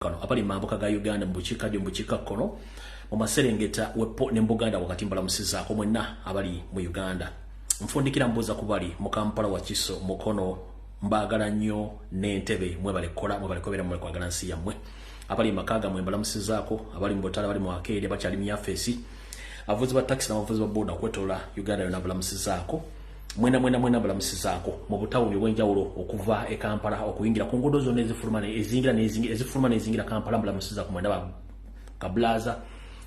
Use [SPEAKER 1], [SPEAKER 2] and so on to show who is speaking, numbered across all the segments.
[SPEAKER 1] Kano abali mambuka ga Uganda, mu bukiikaddyo, mu bukiikakkono, mu maserengeta, wepo ne Buganda wakati, mbalamusizaako mwenna abali mu Uganda. Nfundikira mbuuza ku bali mu Kampala, Wakiso, Mukono, mbaagala nnyo n'Entebe. Mwebale kukola, mwebale kubeera, mwebale kwagala nsi yammwe. Abali maka gammwe mbalamusizaako, abali mu butale, abali mu akeeri, abakyali mu yafeesi, abavuzi ba takisi n'abavuzi ba boda okwetoola Uganda yonna, mbalamusizaako mwena mwena mwena. Mbalamusizaako mu butawuni obw'enjawulo okuva e Kampala okuyingira ku nguudo zonna ezifuluma ezingira ezifuluma n'ezingira Kampala. Mbalamusizaako mwena, ba kabulaza,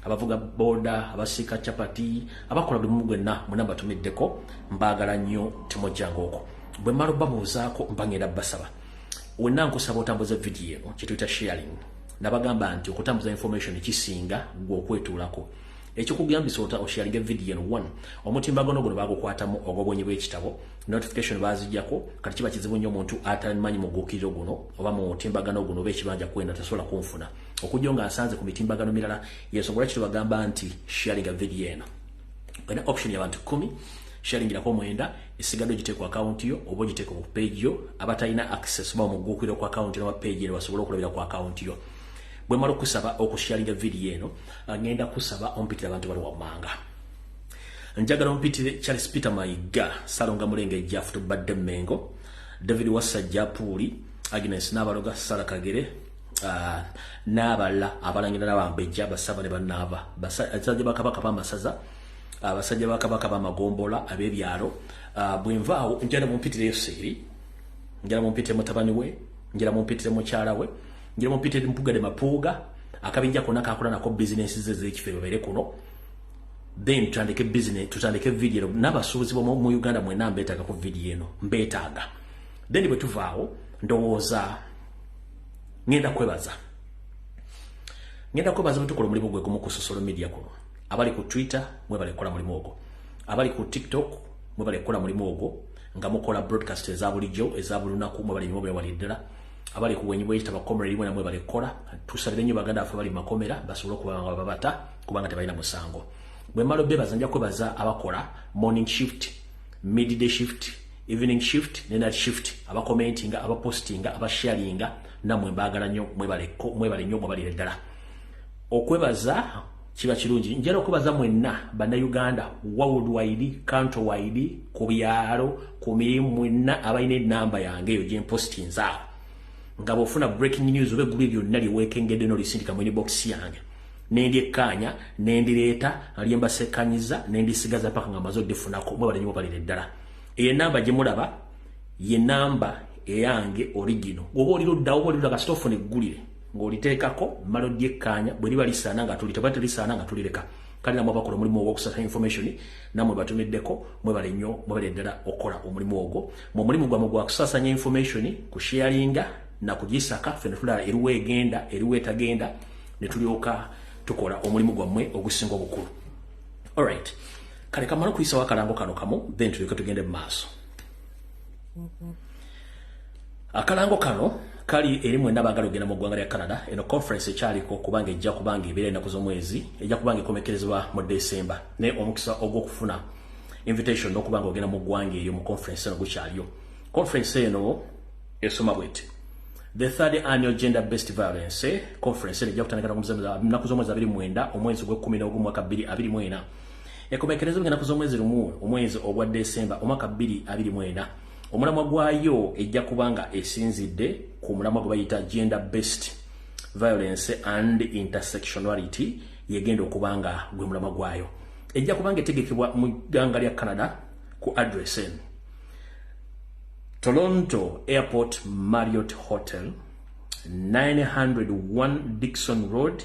[SPEAKER 1] abavuga boda, abasiika chapati, abakola buli mulimu gwenna, mwena mbatumiddeko, mbaagala nnyo, temujjanga okwo. Bwe mmala obbabuuzaako, mba ngenda basaba wenna, nkusaba otambuza vidiyo eno kyetuyita sharing. Nabagamba nti okutambuza information kisinga gwe okwetuulako. Ekikugambisa ota osharinga vidiyo eno, one, omutimbagano guno bagukwatamu ogw'obwenyi bw'ekitabo, notification bazijjako. Kati kiba kizibu nnyo omuntu atamanyi muguukiriro guno oba mu mutimbagano guno oba ekibanja kwenda tasobola kunfuna okujja nga asanze ku mitimbagano mirala. Yensonga lwaki tubagamba nti sharinga vidiyo eno. Olina option y'abantu 10, sharingirako mwenda, esigadde ogiteeka ku account yo oba ogiteeka ku page yo. Abatalina access oba omuguukiriro ku account oba page eno basobole okulabira ku account yo. Bwe mala okusaba okusharinga vidiyo eno, ngenda kusaba ompitire abantu bali wammanga. Njagala ompitire Charles Peter Mayiga, Salonga Mulenge, Jafu Tubadde Mengo, David Wasajja Puuli, Agnes Nabaloga, Sara Kagere, n'abalala abalangira n'abambejja, basaba ne bannaava, basajja bakabaka b'amasaza, abasajja bakabaka b'amagombola, ab'ebyalo. Bwe nvaawo njagala mumpitireyo Seeri, njagala mumpitire mutabani we, njagala mumpitire mukyala we, njagala mumpitire Mpuga de Mapuuga, akabinja konna kakola nako bizinensi ze z'ekifo babeere kuno. Then tutandike business, tutandike video n'abasuubuzi mu Uganda mwenna mbeetaaga ku video eno, mbeetaaga. Then bwe tuvaawo, ndowooza ngenda kwebaza bwe tukola omulimu gwe gumu ku social media kuno. Abali ku Twitter, mwebale kukola mulimu ogwo. Abali ku TikTok, mwebale kukola mulimu ogwo nga mukola broadcast eza bulijjo, eza buli lunaku. Mwebale nnyo, mwebale ddala. Abali ku bwenyi bwekitaba, comrade, mwena mwebale kukola. Tusabire nnyo baganda baffe bali mu makomera basobole okuba nga babata kubanga tebalina musango. Bwe mmala obebaza, nja kwebaza abakola morning shift, midday shift, evening shift ne night shift, abakomentinga, abapostinga, abasharinga, nammwe mbaagala nnyo, mwebaleko, mwebale nnyo, mwebalire ddala. Okwebaza kiba kirungi. Njala okwebaza mwenna Bannayuganda worldwide, countrywide, ku byalo, ku mirimu, mwenna abalina enamba yange eyo gyempostinze awo, nga bw'ofuna breaking news oba eggulu byonna lyeweekengedde n'olisindika mu inbox yange, nendyekkaanya, nendireeta lyembasekkanyiza, nendisigaza paka nga maze oddifunako. Mwebale nnyo, mwebalire ddala. Eyo enamba gye mulaba ye namba eyange original. Oba oli luddawo, oba oli ludda, kasita ofuna eggulire ng'oliteekako, mmala odyekkaanya. Bwe liba lisaana nga tulite, bwe telisaana nga tulireka. Kale namwe abakola omulimu ogw'okusasa information, nammwe batumiddeko, mwebale nnyo, mwebale ddala okukola omulimu ogwo. Mu mulimu gwammwe gwa kusaasanya information, kusharinga na kugisaka, ffe ne tulaba eriwo egenda, eriwo etagenda, ne tulyoka tukola omulimu gwammwe ogusinga obukulu. Alright, kale kamala okuyisawo akalango kano kamu, then tulyoke tugende mu maaso. Akalango kano kali eri mwenna baagala ogenda mu ggwanga lya Canada. Eno conference ekyaliko kubanga ejja kubanga ebeera ennaku z'omwezi, ejja kubanga ekomekerezebwa mu December, naye omukisa ogw'okufuna invitation n'okuba nga ogenda mu ggwanga eyo mu conference eno gukyaliyo. Conference eno esoma bweti: the third annual gender based violence conference. Eno ejja kutandika nnaku z'omwezi 29 omwezi ogw'ekkumi n'ogumu mwaka 2024, ekomekerezebwa ennaku z'omwezi 1 omwezi ogwa December omwaka 2024. Omulamwa gwayo ejja kuba nga esinzidde ku mulamwa gwe bayita gender based violence and intersectionality, yegenda okuba nga gwe mulamwa gwayo. Ejja kuba nga etegekebwa mu ggwanga lya Canada ku address eno: Toronto Airport Marriott Hotel, 901 Dixon Road,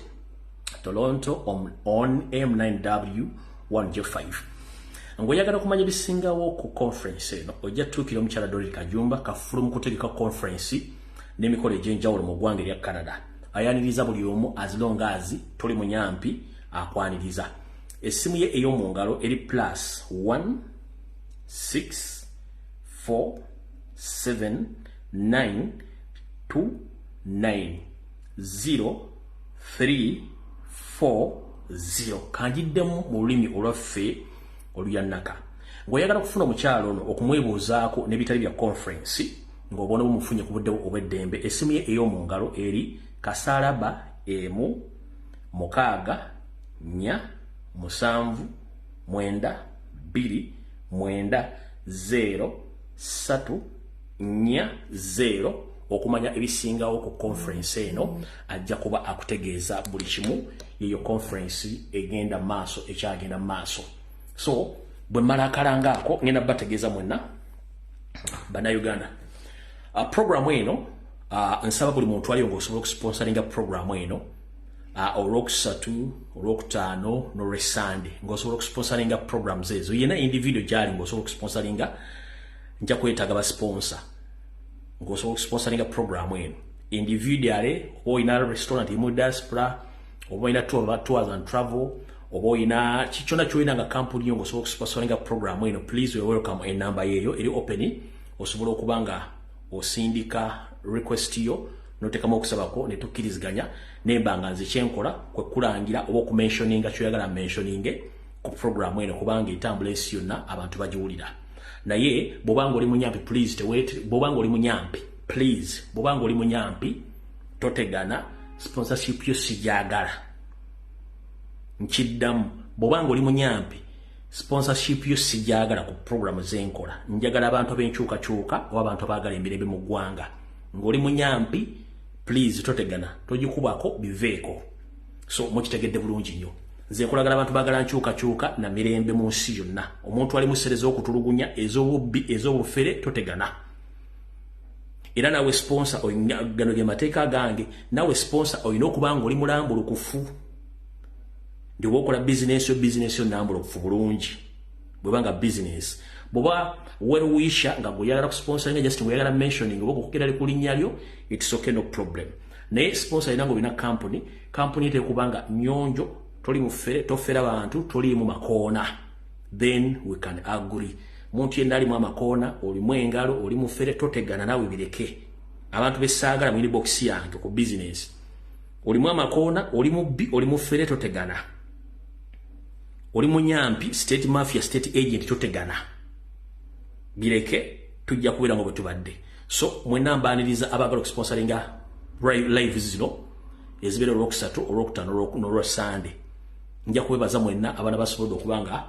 [SPEAKER 1] Toronto on M9W 1J5. Ng'oyagala okumanya ebisingawo ku conference eno, ojja tuukira omukyala Doreen Kajumba, kafulu mu kutegeka conference n'emikolo egy'enjawulo mu ggwanga erya Canada. Ayaniriza buli omu as long as toli munyampi, akwaniriza. Essimu ye ey'omu ngalo eri +1 6 4 7 9 2 9 0 3 4 0. Kanjiddemu mu lulimi olwaffe oluyannaka. Ng'oyagala okufuna omukyalo ono okumwebuuzaako n'ebitali bya conference, ng'obona bumufunye ku budde obw'eddembe, essimu ye ey'omu ngalo eri Kasalaba 1 6 4 7 9 2 9 0 3 4 0 okumanya ebisingawo ku conference eno. Ajja kuba akutegeeza buli kimu. Yeyo conference egenda maaso, ekyagenda maaso. So bwe mmala akalanga ako, ngenda bategeeza mwenna Bannayuganda programu eno. Nsaba buli muntu aliyo ng'osobola okusponsoringa programu eno olwokusatu, olwokutaano n'olwesande, ng'osobola okusponsoringa programs ezo, yena individual gyali ng'osobola okusponsoringa, nja kwetaaga basponsor. Ng'osobola okusponsoringa programu eno individually, oba olina restaurant mu diaspora, oba olina tours and travel, oba olina kikyona kyolina nga kampuni yo, ng'osobola okusponsoringa programu eno, please, we welcome. Enamba yeeyo eri open, osobola okuba nga osindika request yo notekamu okusabako netukkiriziganya, nemba nga nze kyenkola kwe kulangira oba okumentioninga kyoyagala mentioninge ku programu eno, kubanga etambula ensi yonna, abantu bagiwulira. Naye bw'obanga oli munyampi, please, bw'obanga oli munyampi, please, bw'obanga oli munyampi, totegana, sponsorship yo sijagala. Nkiddamu, bw'obanga oli munyampi, sponsorship yo sijagala ku programu zenkola. Njagala abantu ab'enkyukakyuka oba abantu abaagala emirembe mu ggwanga. Ng'oli munyampi, please, totegana, togikubako, biveeko. So mukitegedde bulungi nnyo, nze nkolagala abantu baagala nkyukakyuka na mirembe mu nsi yonna. Omuntu ali mu sere ez'okutulugunya, ez'obubbi, ez'obufere, totegana. Era nawe sponsor, gano ge mateeka gange, nawe sponsor olina okuba nga oli mulambulukufu, nti oba okola bizinesi yo, bizinesi yo nambulukufu bulungi. Bwebanga bizinesi, bwoba well-wisher nga gweoyagala kusponsoringa, just ng'oyagala mentioning oba okukera ku linnya lyo, it's okay, no problem. Naye sponsor alina nga olina company, company etekubanga nyonjo, toli mufere, tofera bantu, toliimu makoona, then we can agree. Muntu yenna alimu amakoona, olimu engalo, oli mufere, totegana, naawe bireke. Abantu besaagala mu inbox yange ku business: olimu amakoona, oli mubbi, oli mufere, totegana. Oli munyampi, state mafia, state agent, totegana, bireke, tujja kubeera nga bwe tubadde. So mwenna mbaaniriza abaagala okusponsoringa live zino ezibeera olwokusatu, olwokutaano n'olwasande. Nja kubebaza mwenna abaana basobodde okuba nga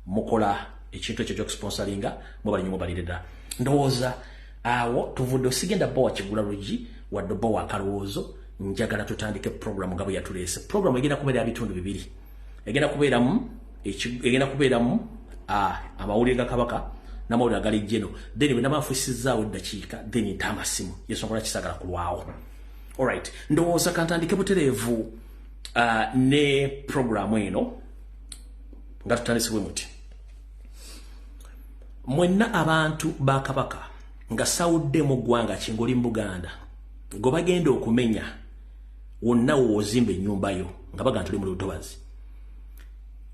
[SPEAKER 1] mukola ekintu ekyo kyokusponsoringa. Mwebale nnyo, mwebalire ddala. Ndowooza awo tuvudde. Osigenda bowa kigula lugi wadde bowa akalowoozo. Njagala tutandike program nga bwe yatuleese. Program egenda kubeera bitundu bibiri. Egenda kubeeramu amawulire ga Kabaka n'amawulire agali jeno, then bwe nabanfuisizaawo eddakiika, then nta amasimu yensonga kisagala kulwawo. Alright, ndowooza kantandike butereevu ne programu eno nga tutandisibwe muti. Mwenna abantu ba Kabaka nga sawudde mu ggwanga kingoli mu Buganda, gwe bagenda okumenya wonna woozimba ennyumba yo nga baga nti oli mu lutobazi,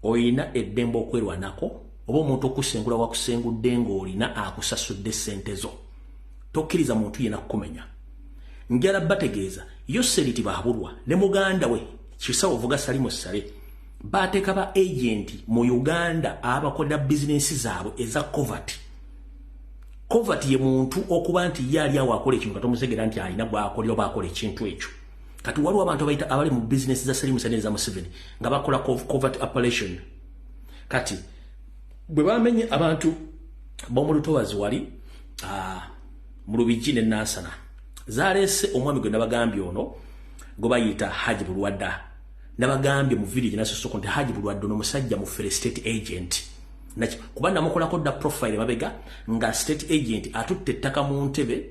[SPEAKER 1] oyina eddembe okwerwanako. Oba omuntu okusengula wakusengudde ng'olina akusasudde ssente zo, tokkiriza muntu yena kukumenya. Njala bategeeza, Yoseriti Bahabulwa ne muganda we Kisawo Vuga Salimu Sale bateeka ba agent mu Uganda abakolera bizinensi zaabwe eza covert. Covert ye muntu okuba nti ye ali awo akola ekintu katomutegera nti alina gwakolera oba akola ekintu ekyo. Kati waliwo abantu abayita abali mu bizinensi za Salimu Sale, za Museveni, nga bakola covert operation. Kati bwe bamenye abantu b'omu lutobazi wali mu Lubigi ne Nansana, zaleese omwami gwe nabagambye ono gwe bayita Haji Bulwadda. Nabagambye mu village nasosoko nti Haji Bulwadda ono musajja mufere, state agent. Kuba namukolako dda profile mabega nga state agent atutte ettaka mu ntebe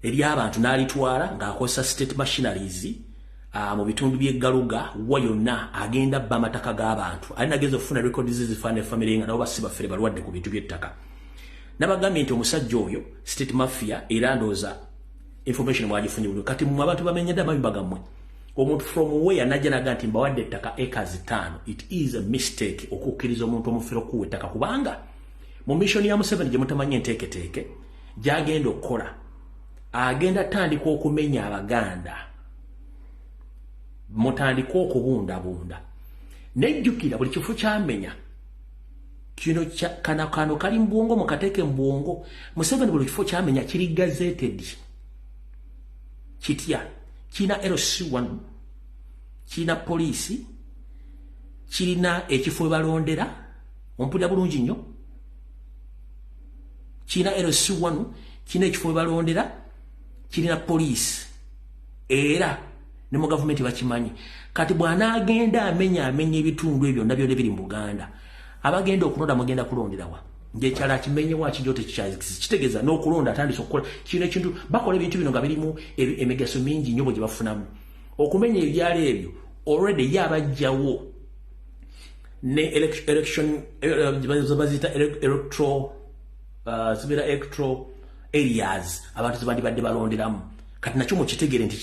[SPEAKER 1] ery'abantu n'alitwala ng'akozesa state machineries mu bitundu by'eggaluga wa yonna agenda bba amataka g'abantu. Ali nageza okufuna records zifaana family nga nabo basi bafere balwadde ku bintu by'ettaka. Nabagambye nti omusajja oyo state mafia, era ndowooza information mwagifunye bulungi. Kati mmwe abantu bamenyedde amayumba gammwe, omuntu from where najja naga nti mbawadde ettaka acres 5, it is a mistake okukkiriza omuntu omufere okuwa ettaka, kubanga mu mission ya Museveni gye mutamanyi enteeketeeke gy'agenda okukola, agenda tandika okumenya Abaganda, mutandike okubundabunda. Nejjukira buli kifo kyamenya kino kana kano kali mu bwongo, mukateeke mu bwongo. Museveni buli kifo kyamenya kiri gazetted kitya? Kirina LC1, kirina poliisi, kirina ekifo balondera, ompulira bulungi nnyo. Kirina LC1, kirina ekifo balondera, kirina poliisi, era ne mu gavumenti bakimanyi. Kati bw'anaagenda amenya ebitundu ebyo byonna byonna ebiri mu Buganda, abagenda okulonda mugenda kulonderawa? Ng'ekyalo akimenyewo akijjo tekitegeeza n'okulonda atandise okukola kino ekintu. Bakola ebintu bino nga birimu emigaso mingi nnyo bwe gye bafunamu. Okumenya ebyalo ebyo already ye abajjawo ne election baziyita electro zibeera electro areas abantu zebandibadde balonderamu. Kati nakyo mukitegeere nti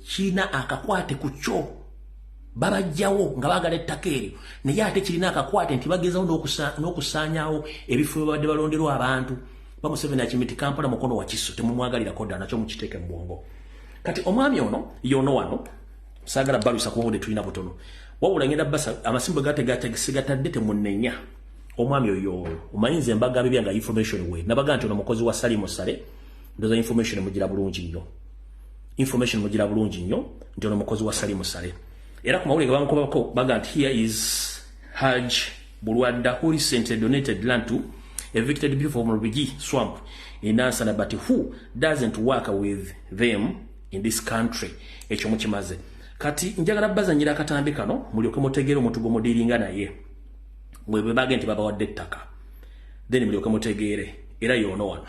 [SPEAKER 1] kirina akakwate ku kyo babajjawo nga baagala ettaka eryo, naye ate kirina akakwate nti bagezawo n'okusaanyaawo ebifo babadde balonderwa abantu. Ba Museveni akimiti Kampala Mukono Wakiso temumwagalirako ddala, nakyo mukiteeke mu bwongo. Kati omwami ono yono wano saagala balusa kuba obudde tulina butono, wabula ngenda basa amasimbo gategatadde temunnenya. Omwami oyo omanyi nze mbagamba ebyanga information we nabaga nti ono mukozi wa Salim Saleh, ndoza information mugira bulungi nnyo, information mugira bulungi nnyo nti ono mukozi wa Salim Saleh. Era ku mawulire gabamukobako baga nti here is Haj Bulwadda who recently donated land to evicted people from Rubigi swamp in Nansana, but who doesn't work with them in this country. Ekyo mukimaze. Kati njagala bazanyira akatambi kano mulyoke mutegeere omuntu gw'omudiringa naye mwe bwe bagenda nti babawadde ettaka, then mulyoke mutegeere era yoono wano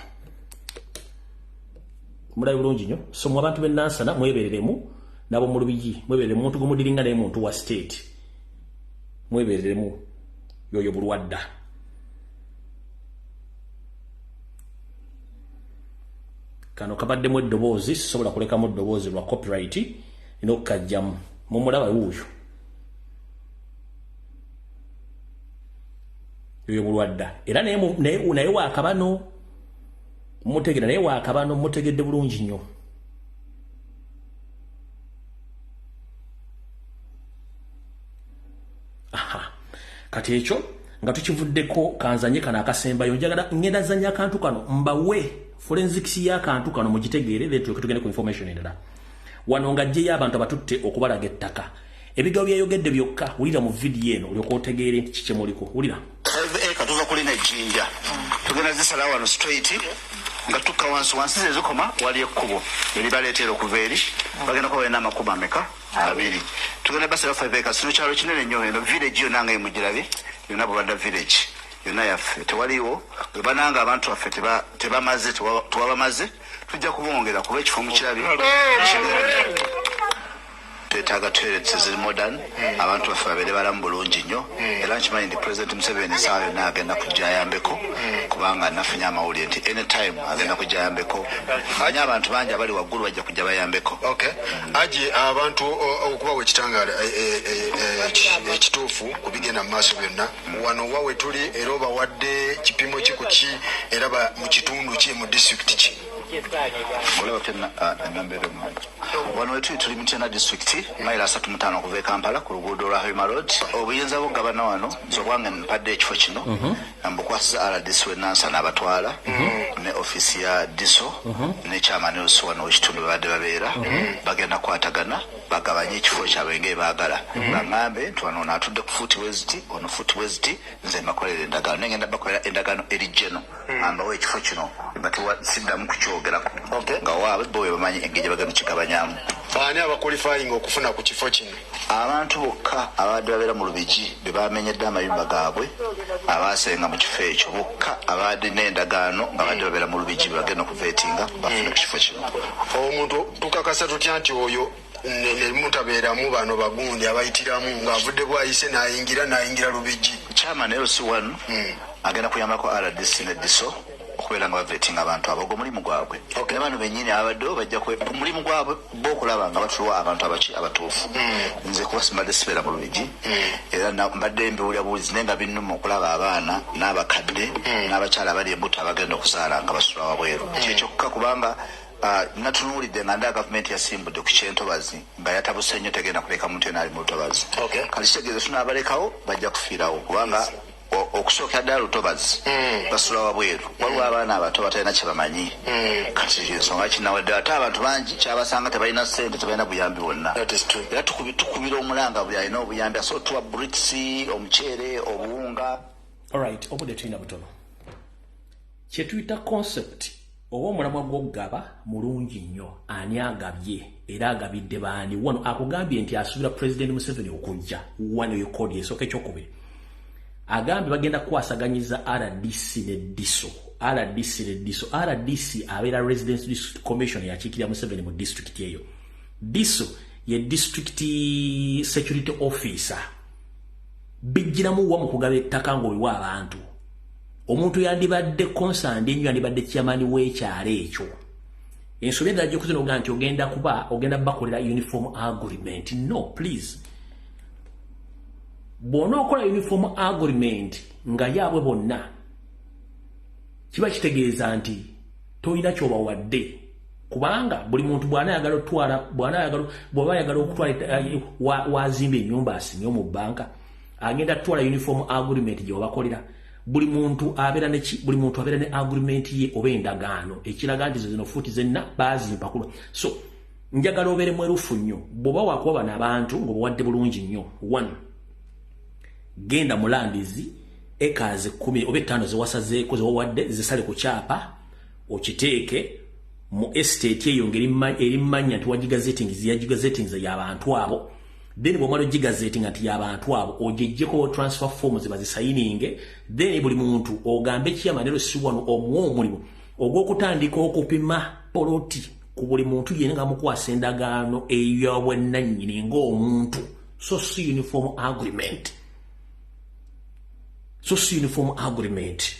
[SPEAKER 1] mulabe bulungi nnyo. So mwe abantu b'e Nansana mwebereremu, nabo mu Lubigi mwebereremu, omuntu gw'omudiringa naye muntu wa state mwebereremu, yoyo Bulwadda. Kano kabaddemu eddoboozi, sisobola kulekamu eddoboozi lwa copyright, nina okukajjamu. Mumulaba wuuyo yoyo Bulwadda, era naye waakabano mutegera, naye waakabano mutegedde bulungi nnyo. Aha, kati ekyo nga tukivuddeko, kanzanye kano akasembayo. Njagala ngenda zanya akantu kano mbawe forensics y'akantu kano mugitegeere, then tulyoke tugende ku information endala. Wano nga ajjeyo abantu abatutte okubalaga ettaka, ebigambo byayogedde byokka wulira mu vidiyo eno olyoke otegeere nti kiki muliko. Wulira.
[SPEAKER 2] 5 acre tuva kulina ejjinja, tugenda zisala wano straight nga tukka wansi wansi ze zikoma wali ekkubo eribaleetera okuva eri, bagenda kuba balina amakubo ameka? Abiri. Tugenda basala 5 acres. Kino kyalo kinene nnyo, eno village yonna nga emugirabye yonna Bulwadda village yonna yaffe, tewaliwo bwe bananga abantu baffe tebamaze tewabamaze, tujja kubongera kuba ekifo mukirabye twetaaga toilets eziri modern, abantu baffe babeere balamu bulungi nnyo. Era nkimanyi nti President Museveni essaawa yonna agenda kujja ayambeko, kubanga nafunye amawulire nti anytime agenda kujja ayambeko. Manyi abantu bangi abali waggulu bajja kujja bayambeko.
[SPEAKER 3] Okay. Aje abantu okubawa ekitangaala ekituufu ku bigenda mu maaso byonna wano wa we tuli, era obawadde kipimo ki ku ki, era mu kitundu ki, mu disitulikiti ki?
[SPEAKER 2] Olaba enamba eri wano wetuli, tuli Mityana disitulikiti, mayiro 35 okuva e Kampala ku luguudo lwa Hoima Road. Obuyinza bw'okugabana wano nze obwange mpadde ekifo kino mbukwasiza RDC w'e Nansana abatwala ne ofiisi ya DISO ne chairman LC wano w'ekitundu babadde babeera, bagenda kukwatagana bagabanye ekifo kyabwe nga baagala. Baŋŋambe nti wano ono atudde ku fuuti bwe ziti, ono fuuti bwe ziti, nze mbakolera endagaano, naye ngenda bakolera endagaano eri geno ambawo ekifo kino siddamu kukyogerako nga waabwe bo bwe bamanyi engeri gye bagenda kigabanyamu.
[SPEAKER 3] Baani abaqualifying okufuna ku kifo kino?
[SPEAKER 2] Abantu bokka ababadde babeera mu Lubigi be bamenyedde amayumba gaabwe, abaasenga mu kifo ekyo bokka, ababadde n'endagaano nga badde babeera mu Lubigi be bagenda okuvetinga bafune ku kifo kino.
[SPEAKER 3] Omuntu tukakasa tutya nti oyo ne mutabeeramu bano bagundi abayitiramu ng'avudde bwayise n'ayingira Lubigi?
[SPEAKER 2] Chairman LC1 agenda kuyambako RDC ne DISO okubeera nga bavetinga abantu abo, ogwo mulimu gwabwe. Ne bano bennyini ababaddewo bajja mulimu gwabwe bo okulaba nga batuwa abantu abaki abatuufu. Nze kuba simbadde sibeera mu Lubigi, era mbadde mbiwulira buwulizi, naye nga binnuma okulaba abaana n'abakadde n'abakyala abali embuto abagenda okuzaala nga basula wabweru. Kyekyokka kubanga natunuulidde nga ndaba gavumenti yasimbudde ku kyentobazi nga yatabuse nnyo, tegenda kuleka muntu yena ali mu lutobazi. Kati kitegeeza tunaabalekawo bajja kufiirawo kubanga Okusookera ddala lutobazi, basula wabweru. Waliwo abaana abato batalina kyebamanyi. Kati ensonga kinawadde, ate abantu bangi kyabasanga tebalina ssente, tebalina buyambi bwonna.
[SPEAKER 3] That is true.
[SPEAKER 2] Era tukubira omulanga buli alina obuyambi asobola tuwa bricks, omuceere, obuwunga.
[SPEAKER 1] Alright, obudde tulina butono. Kyetuyita concept oba omulamwa gw'okugaba mulungi nnyo. Ani agabye era agabidde baani? Wano akugambye nti asuubira President Museveni okujja wano. Eyo kodi esooka. Ekyokubiri, agambye bagenda kukwasaganyiza RDC ne DISO. RDC ne DISO, RDC abeera Residence District Commission, yakiikirira Museveni mu district eyo. DISO ye district security officer. Bijjiramu wa mu kugaba ettaka ng'obiwa abantu? Omuntu yandibadde concerned ennyo yandibadde chairman w'ekyalo ekyo. Ensobi endala gy'okoze n'ogamba nti ogenda kuba ogenda bakolera uniform agreement. No, please, bw'onookola uniform agreement nga yaabwe bonna, kiba kitegeeza nti tolina ky'obawadde, kubanga buli muntu bw'anaayagala otwala, bw'anaayagala, bw'aba ayagala okutwala wazimba ennyumba, asimye mu bbanka, agenda kutwala uniform agreement gye wabakolera. Buli muntu abeera ne buli muntu abeera ne agreement ye oba endagaano ekiraga nti zino fuuti zenna baazimpa kulwa. So njagala obeere mwerufu nnyo bw'oba wakuba bano abantu ng'obawadde bulungi nnyo. One, genda mu lands, acres 10 oba 5 zewasazeeko, zewawadde, zisale ku kyapa, okiteeke mu estate eyo ng'eri mmanya nti wagigazetting, yagigazetting y'abantu abo. Then bw'omala ogigazetting nti y'abantu abo, ogiggyeko transfer forms bazisayininge. Then buli muntu ogambe chairman LC wano omuwa omulimu ogw'okutandika okupima poloti ku buli muntu yenna nga mukwasa endagaano ey'obwannannyini ng'omuntu, so si uniform agreement, so si uniform agreement.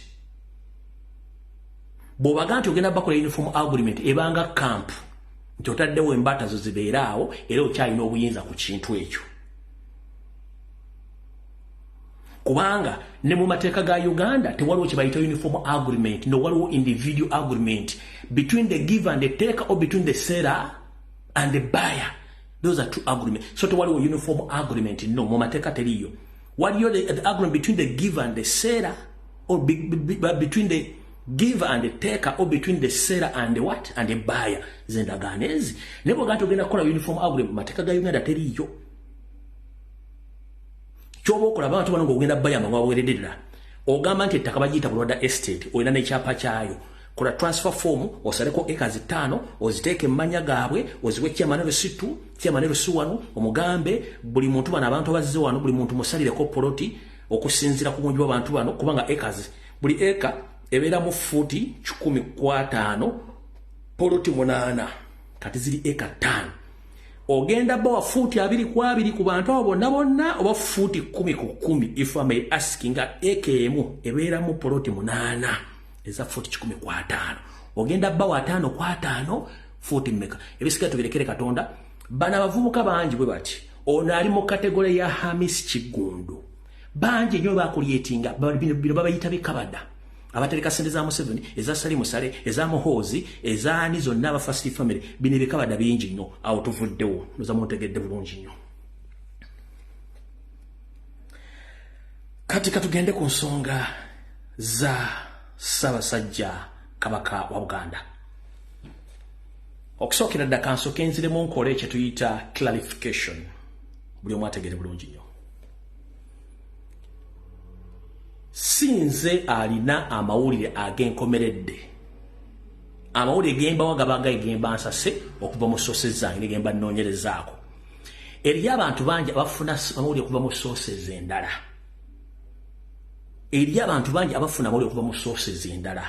[SPEAKER 1] Bw'obaga nti ogenda bakola uniform agreement, ebanga camp nti otaddewo embaata zo zibeere awo, era okyalina obuyinza ku kintu ekyo, kubanga ne mu mateeka ga Uganda tewaliwo kye bayita uniform agreement. No, waliwo individual agreement between the giver and the taker or between the seller and the buyer. Those are two agreements. So tewaliwo uniform agreement, no, mu mateeka teriyo. Waliyo the agreement between the giver and the seller, or between the giver and the taker, or between the seller and the what, and the buyer. Zendagaano ezi. Naye bw'ogaa nti ogenda kukola uniform agreement, mu mateeka ga Uganda teriyo. Kyoba okola, abantu bano ng'ogenda bayamba nga baweredde ddala, ogamba nti ettaka bagiyita Bulwadda Estate, olina n'ekyapa kyayo. Kola transfer form, osaleko acres 5, oziteeke emmanya gaabwe, oziwe chairman LC2, chairman LC1, omugambe buli muntu, bano abantu abazze wano, buli muntu musalireko poloti okusinziira ku bungi bw'abantu bano, kubanga acres, buli eka ebeeramu fuuti 105, poloti 8, kati ziri eka 5. Ogenda bawa fuuti 20 ku 20 ku bantu abo bonna bonna, oba fuuti 10 ku 10? If I may ask, nga eka emu ebeeramu poloti 8 eza fuuti 105, ogenda bawa 50 ku 50, fuuti mmeka? Ebisigadde tubirekere Katonda. Bano abavubuka bangi bwe bati, ono ali mu category ya Hamis Kiggundu. Bangi nnyo bakulyetinga bino, babayita bikabada abatereka sente za Museveni, eza Salimu Sale, eza Muhoozi, ezaani zonna, aba First Family. Bino ebikabada bingi nnyo. Awo tuvuddewo, noza muntegedde bulungi nnyo. Kati katugende ku nsonga za Ssaabasajja Kabaka wa Buganda. Okusookera ddala, kansooke nziremu nkole kye tuyita clarification, buli omu ategere bulungi nnyo. Si nze alina amawulire ag'enkomeredde. Amawulire gembawa gaba gemba nsase okuva mu sources zange, negemba nnoonyerezaako. Eriyo abantu bangi abafuna amawulire okuva mu sources endala. Eriyo abantu bangi abafuna amawulire okuva mu sources endala.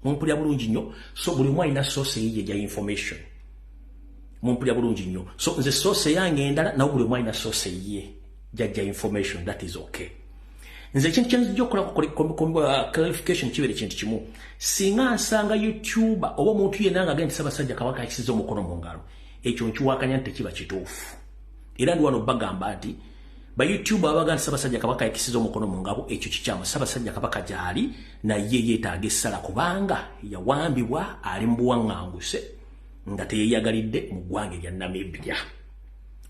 [SPEAKER 1] Mumpulira bulungi nnyo? So buli omu alina source eyiye gya information. Mumpulira bulungi nnyo? So nze source yange endala, nawe buli omu alina source eyiye gyajja information. That is okay. Nze ekintu kyenzijja okukolako clarification kibeere kintu kimu. Singa nsanga YouTuber oba omuntu yenna nga agenda nti Ssaabasajja Kabaka akisiza omukono mu ngalo, ekyo nkiwakanya nti tekiba kituufu. Era ndi wano bagamba nti ba YouTuber abaga nti Ssaabasajja Kabaka yakisiza omukono mu ngabo, ekyo kikyamu. Ssaabasajja Kabaka gyali, naye yeetaaga essala, kubanga yawambibwa, ali mu buwaŋŋanguse nga teyeyagalidde mu ggwanga erya Namibia.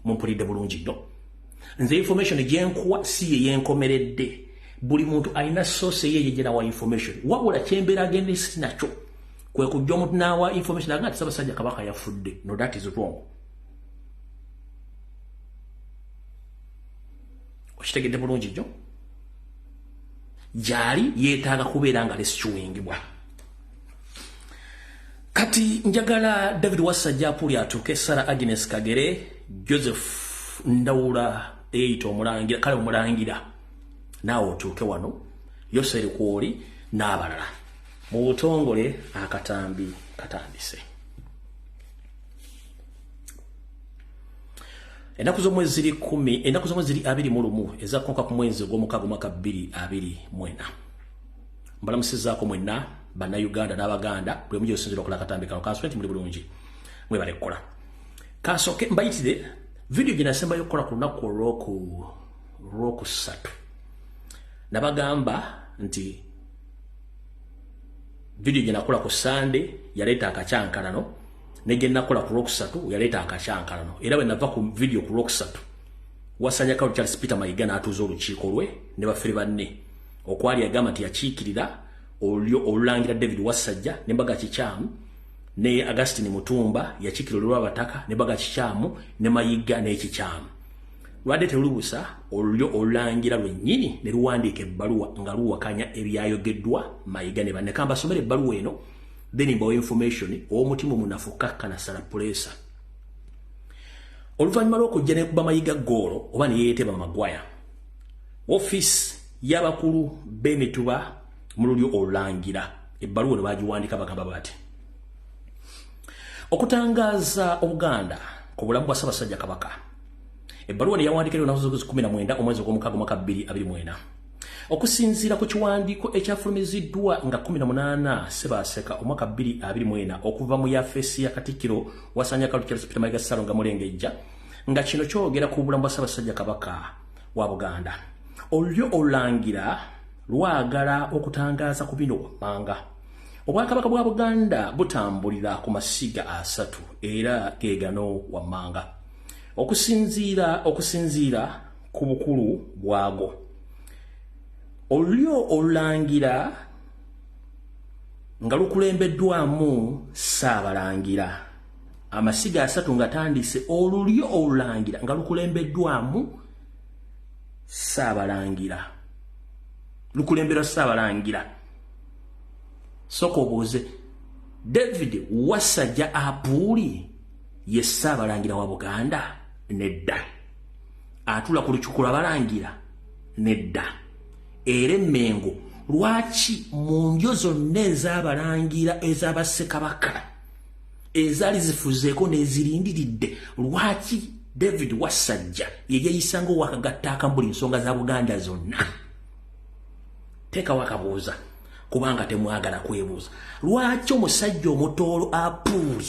[SPEAKER 1] Mumpulidde bulungi nnyo? Nze information gyenkuwa si ye yenkomeredde. Buli muntu alina source ye yejera wa information. Wabula kyembeera agenda sinakyo kwe kujja omuntu n'awa information agamba nti Ssaabasajja Kabaka yafudde. No, that is wrong. Okitegedde bulungi nnyo? Gyali yeetaaga kubeera nga rescuingibwa. Kati njagala David Wasajja Apuuli atuuke, Sarah Agnes Kagere, Joseph Ndawula eyita omulangira, kale omulangira naawe otuuke wano, Yoseri Kwoli n'abalala. Mu butongole akatambi katandise. Ennaku z'omwezi ziri 10, ennaku z'omwezi ziri 21 ez'akonka ku mwezi ogw'omukaaga omwaka 2024. Mbalamusizzaako mwenna Bannayuganda n'Abaganda buli omu gy'osinziira okola akatambi kano. Kansooke nti muli bulungi, mwebale kukola. Kansooke mbayitire vidiyo gye nasembayo okukola ku lunaku olwokusatu. Nabagamba nti vidiyo gye nakola ku Sande yaleeta akakyankalano, ne gye nakola ku lwokusatu yaleeta akakyankalano. Era bwe nava ku vidiyo ku lwokusatu, Wasanya Karoli Charles Peter Mayiga n'atuuza olukiiko lwe ne bafere banne. Okwali yagamba nti yakiikirira olulyo olulangira David Wasajja ne mbaga kikyamu, ne Augustine Mutumba yakiikirira olulyo lw'abataka ne mbaga kikyamu, ne Mayiga n'ekikyamu. Lwadde terulubusa olulyo olulangira lwennyini ne luwandiika ebbaluwa nga luwakanya ebyayogeddwa Mayiga ne banne. Kambasomere ebbaluwa eno, then mbawe information ow'omutima omunafu kakkana sala puleesa. Oluvannyuma lw'okujja ne kuba Mayiga ggoolo oba ne yeeteba Magwaya, ofiisi y'abakulu b'emituba mu lulyo olulangira ebbaluwa ne bagiwandiika bagamba bati: okutangaaza Obuganda ku bulamu bwa Ssaabasajja Kabaka. Ebbaluwa ne yawandiikira olunaku 19 omwezi ogw'omukaaga omwaka 2024. Okusinziira ku kiwandiiko ekyafulumiziddwa nga 18 Ssebaaseka omwaka 2024 okuva mu yafeesi ya Katikkiro Wasanya Karoli Charles Peter Mayiga Ssalonga Mulengejja, nga kino kyogera ku bulamu bwa Ssaabasajja Kabaka wa Buganda. Olulyo olulangira lwagala okutangaaza ku bino wammanga. Obwakabaka bwa Buganda butambulira ku masiga asatu era ge gano wammanga. Okusinziira ku bukulu bwago. Olulyo olulangira nga lukulembeddwamu Ssaabalangira. Amasiga asatu nga tandise olulyo olulangira nga lukulembeddwamu Ssaabalangira. Lukulemberwa Ssaabalangira. Sooka obuuze, David Wasajja Apuuli ye Ssaabalangira wa Buganda? Nedda. Atula ku lukiiko lw'abalangira? Nedda. Era Emmengo lwaki mu ndyo zonna ez'abalangira ez'abassekabaka ezaali zifuzeeko n'ezirindiridde, lwaki David Wasajja ye yeeyisanga owakagatta akamu buli nsonga za Buganda zonna? Teekawo akabuuza kubanga temwagala kwebuuza. Lwaki omusajja omutoolo Apuuli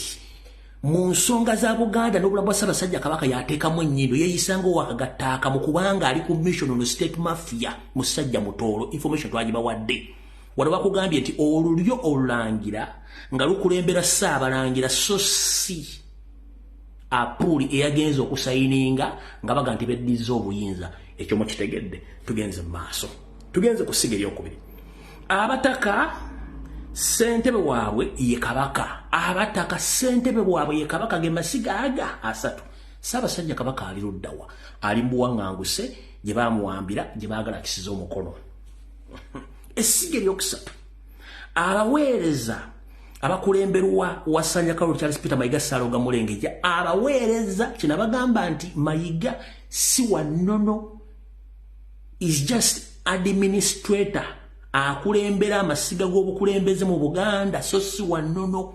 [SPEAKER 1] mu nsonga za Buganda n'obulamu bwa Ssaabasajja Kabaka yateekamu ennyindo, yeeyisanga owakagatta akamu kubanga ali ku mission ono state mafia, musajja mutoolo. Information twagibawadde. Wano bakugambye nti olulyo olulangira nga lukulembera Ssaabalangira so si Apuuli eyagenze okusayininga nga baga nti beddizza obuyinza. Ekyo mukitegedde. Tugenze mu maaso. Tugenze ku ssiga eryokubiri. Abataka ssentebe waabwe ye Kabaka. Abataka ssentebe waabwe ye Kabaka, ge masiga aga asatu. Ssaabasajja Kabaka ali luddawa? Ali mu buwaŋŋanguse gye baamuwambira, gye baagala akisiza omukono. Essiga eryokusatu, abaweereza abakulemberwa Wasanya Karoli Charles Peter Mayiga Ssalonga Mulengejja. Abaweereza kino bagamba nti Mayiga si wa nnono, is just administrator, akulembera amasiga g'obukulembeze mu Buganda, so si wa nnono.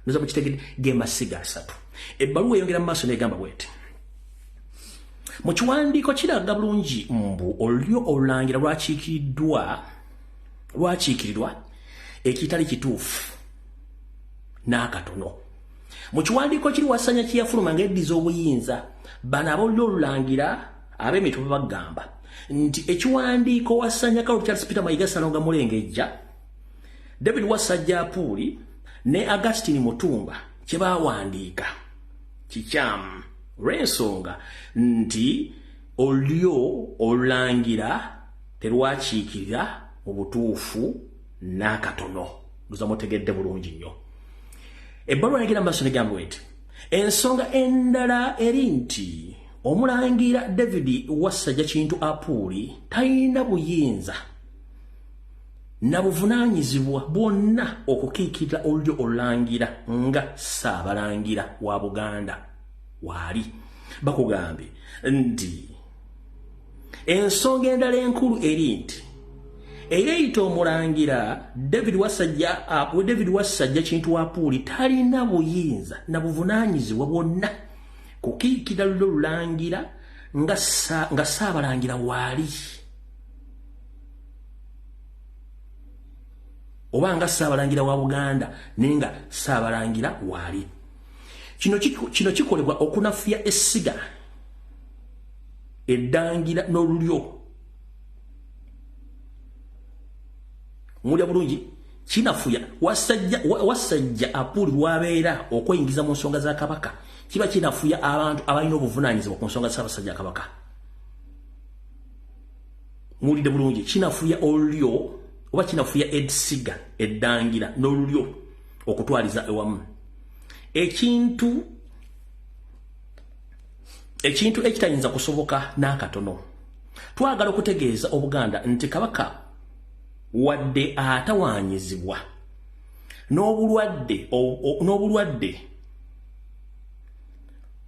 [SPEAKER 1] Noza mukitegedde, ge masiga asatu. Ebbaluwa eyongera mu maaso n'egamba bw'eti: mu kiwandiiko kiraga bulungi mbu olulyo olulangira lwakiikirirwa ekitali kituufu n'akatono. Mu kiwandiiko kiri Wasanya kiyafuluma ng'eddiza obuyinza, bano ab'olulyo olulangira ab'emituba bagamba nti ekiwandiiko Wasanya Karoli Charles Peter Mayiga Ssalonga Mulengejja, David Wasajja Apuuli ne Augustine Mutumba kye baawandiika kikyamu, olw'ensonga nti olulyo olulangira Terwakiikirira mu butuufu n'akatono. Ndoza mutegedde bulungi nnyo. Ebbaluwa negenda mu maaso negamba nti ensonga endala eri nti omulangira David Wassajja Kintu Apuuli talina buyinza na buvunaanyizibwa bwonna okukiikirira olulyo olulangira nga Ssaabalangira wa Buganda waali. Bakugambye nti ensonga endala enkulu eri nti eyeyita omulangira David Wassajja Kintu Apuuli talina buyinza na buvunaanyizibwa bwonna kukiikirira lulyo olulangira nga Ssaabalangira waali, oba nga Ssaabalangira wa Buganda naye nga Ssaabalangira waali. Kino kikolebwa okunafuya essiga eddangira n'olulyo. Mulya bulungi, kinafuya Wassajja Apuuli lwabeera okweyingiza mu nsonga za Kabaka, kiba kinafuya abantu abalina obuvunaanyizibwa ku nsonga za Ssaabasajja Kabaka. Mulidde bulungi, kinafuya olulyo oba kinafuya essiga eddangira n'olulyo okutwaliza ewamu. Ekintu ekitayinza kusoboka n'akatono. Twagala okutegeeza Obuganda nti Kabaka wadde atawaanyizibwa n'obulwadde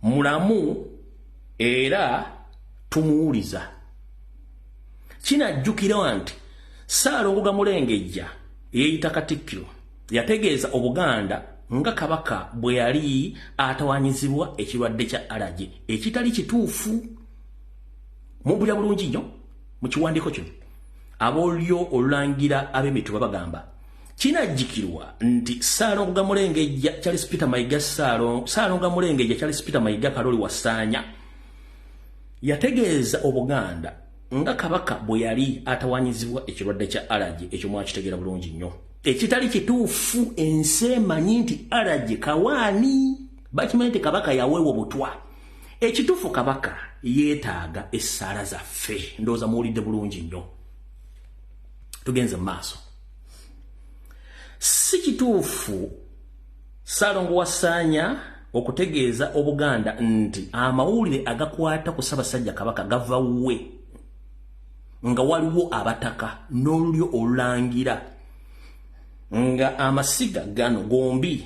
[SPEAKER 1] mulamu era tumuwuliza. Kinajjukirwa nti Ssaalongo Gamulengejja yeeyita Katikkiro yategeeza Obuganda nga Kabaka bwe yali atawaanyizibwa ekirwadde kya allergy ekitali kituufu. Mumpulira bulungi nnyo mu kiwandiiko kino. Ab'olulyo olulangira ab'emituba bagamba kinajjukirwa nti Ssaalongo Gamulengejja Charles Peter Mayiga Ssaalongo Gamulengejja Charles Peter Mayiga Kaloli Wasaanya yategeeza Obuganda nga Kabaka bwe yali atawaanyizibwa ekirwadde kya allergy ekyo mwakitegeera bulungi nnyo ekitali kituufu. Ensi emanyi nti allergy kawaani, bakimanyi nti Kabaka yaweebwa obutwa. Ekituufu Kabaka yeetaaga essaala zaffe. Ndowooza muwulidde bulungi nnyo. Tugenze mu maaso. Si kituufu Ssaalongo Wasaanya okutegeeza Obuganda nti amawulire agakwata ku Ssaabasajja Kabaka gava we nga waliwo abataka n'olulyo olulangira nga amasiga gano gombi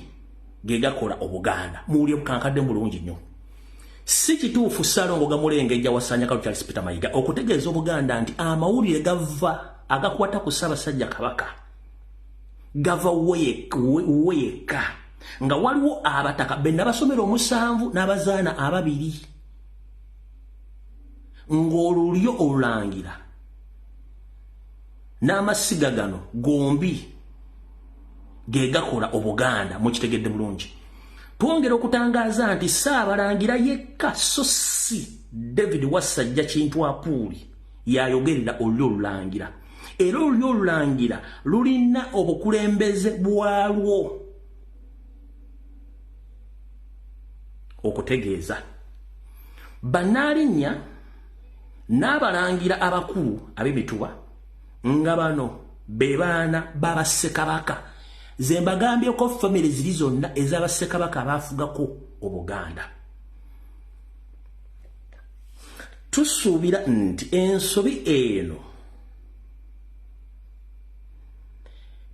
[SPEAKER 1] ge gakola Obuganda. Muwulire kankadde bulungi nnyo. Si kituufu Ssaalongo Gamulengejja Wasaanya Kaloli Charles Peter Mayiga okutegeeza Obuganda nti amawulire gava agakwata ku Ssaabasajja Kabaka gava we yekka nga waliwo abataka be nabasomera 7 n'abazaana 2 ng'olulyo olulangira n'amasiga gano gombi ge gakola Obuganda. Mukitegedde bulungi. Twongera okutangaaza nti Ssaabalangira yekka so si David Wassajja Kintu Apuuli yayogerera olulyo olulangira, era olulyo olulangira lulina obukulembeze bwalwo okutegeeza bannaalinnya n'abalangira abakulu ab'emituba nga bano be baana b'abassekabaka. Ze mbagambyeko famire ziri zonna ez'abassekabaka abaafugako Obuganda. Tusuubira nti ensobi eno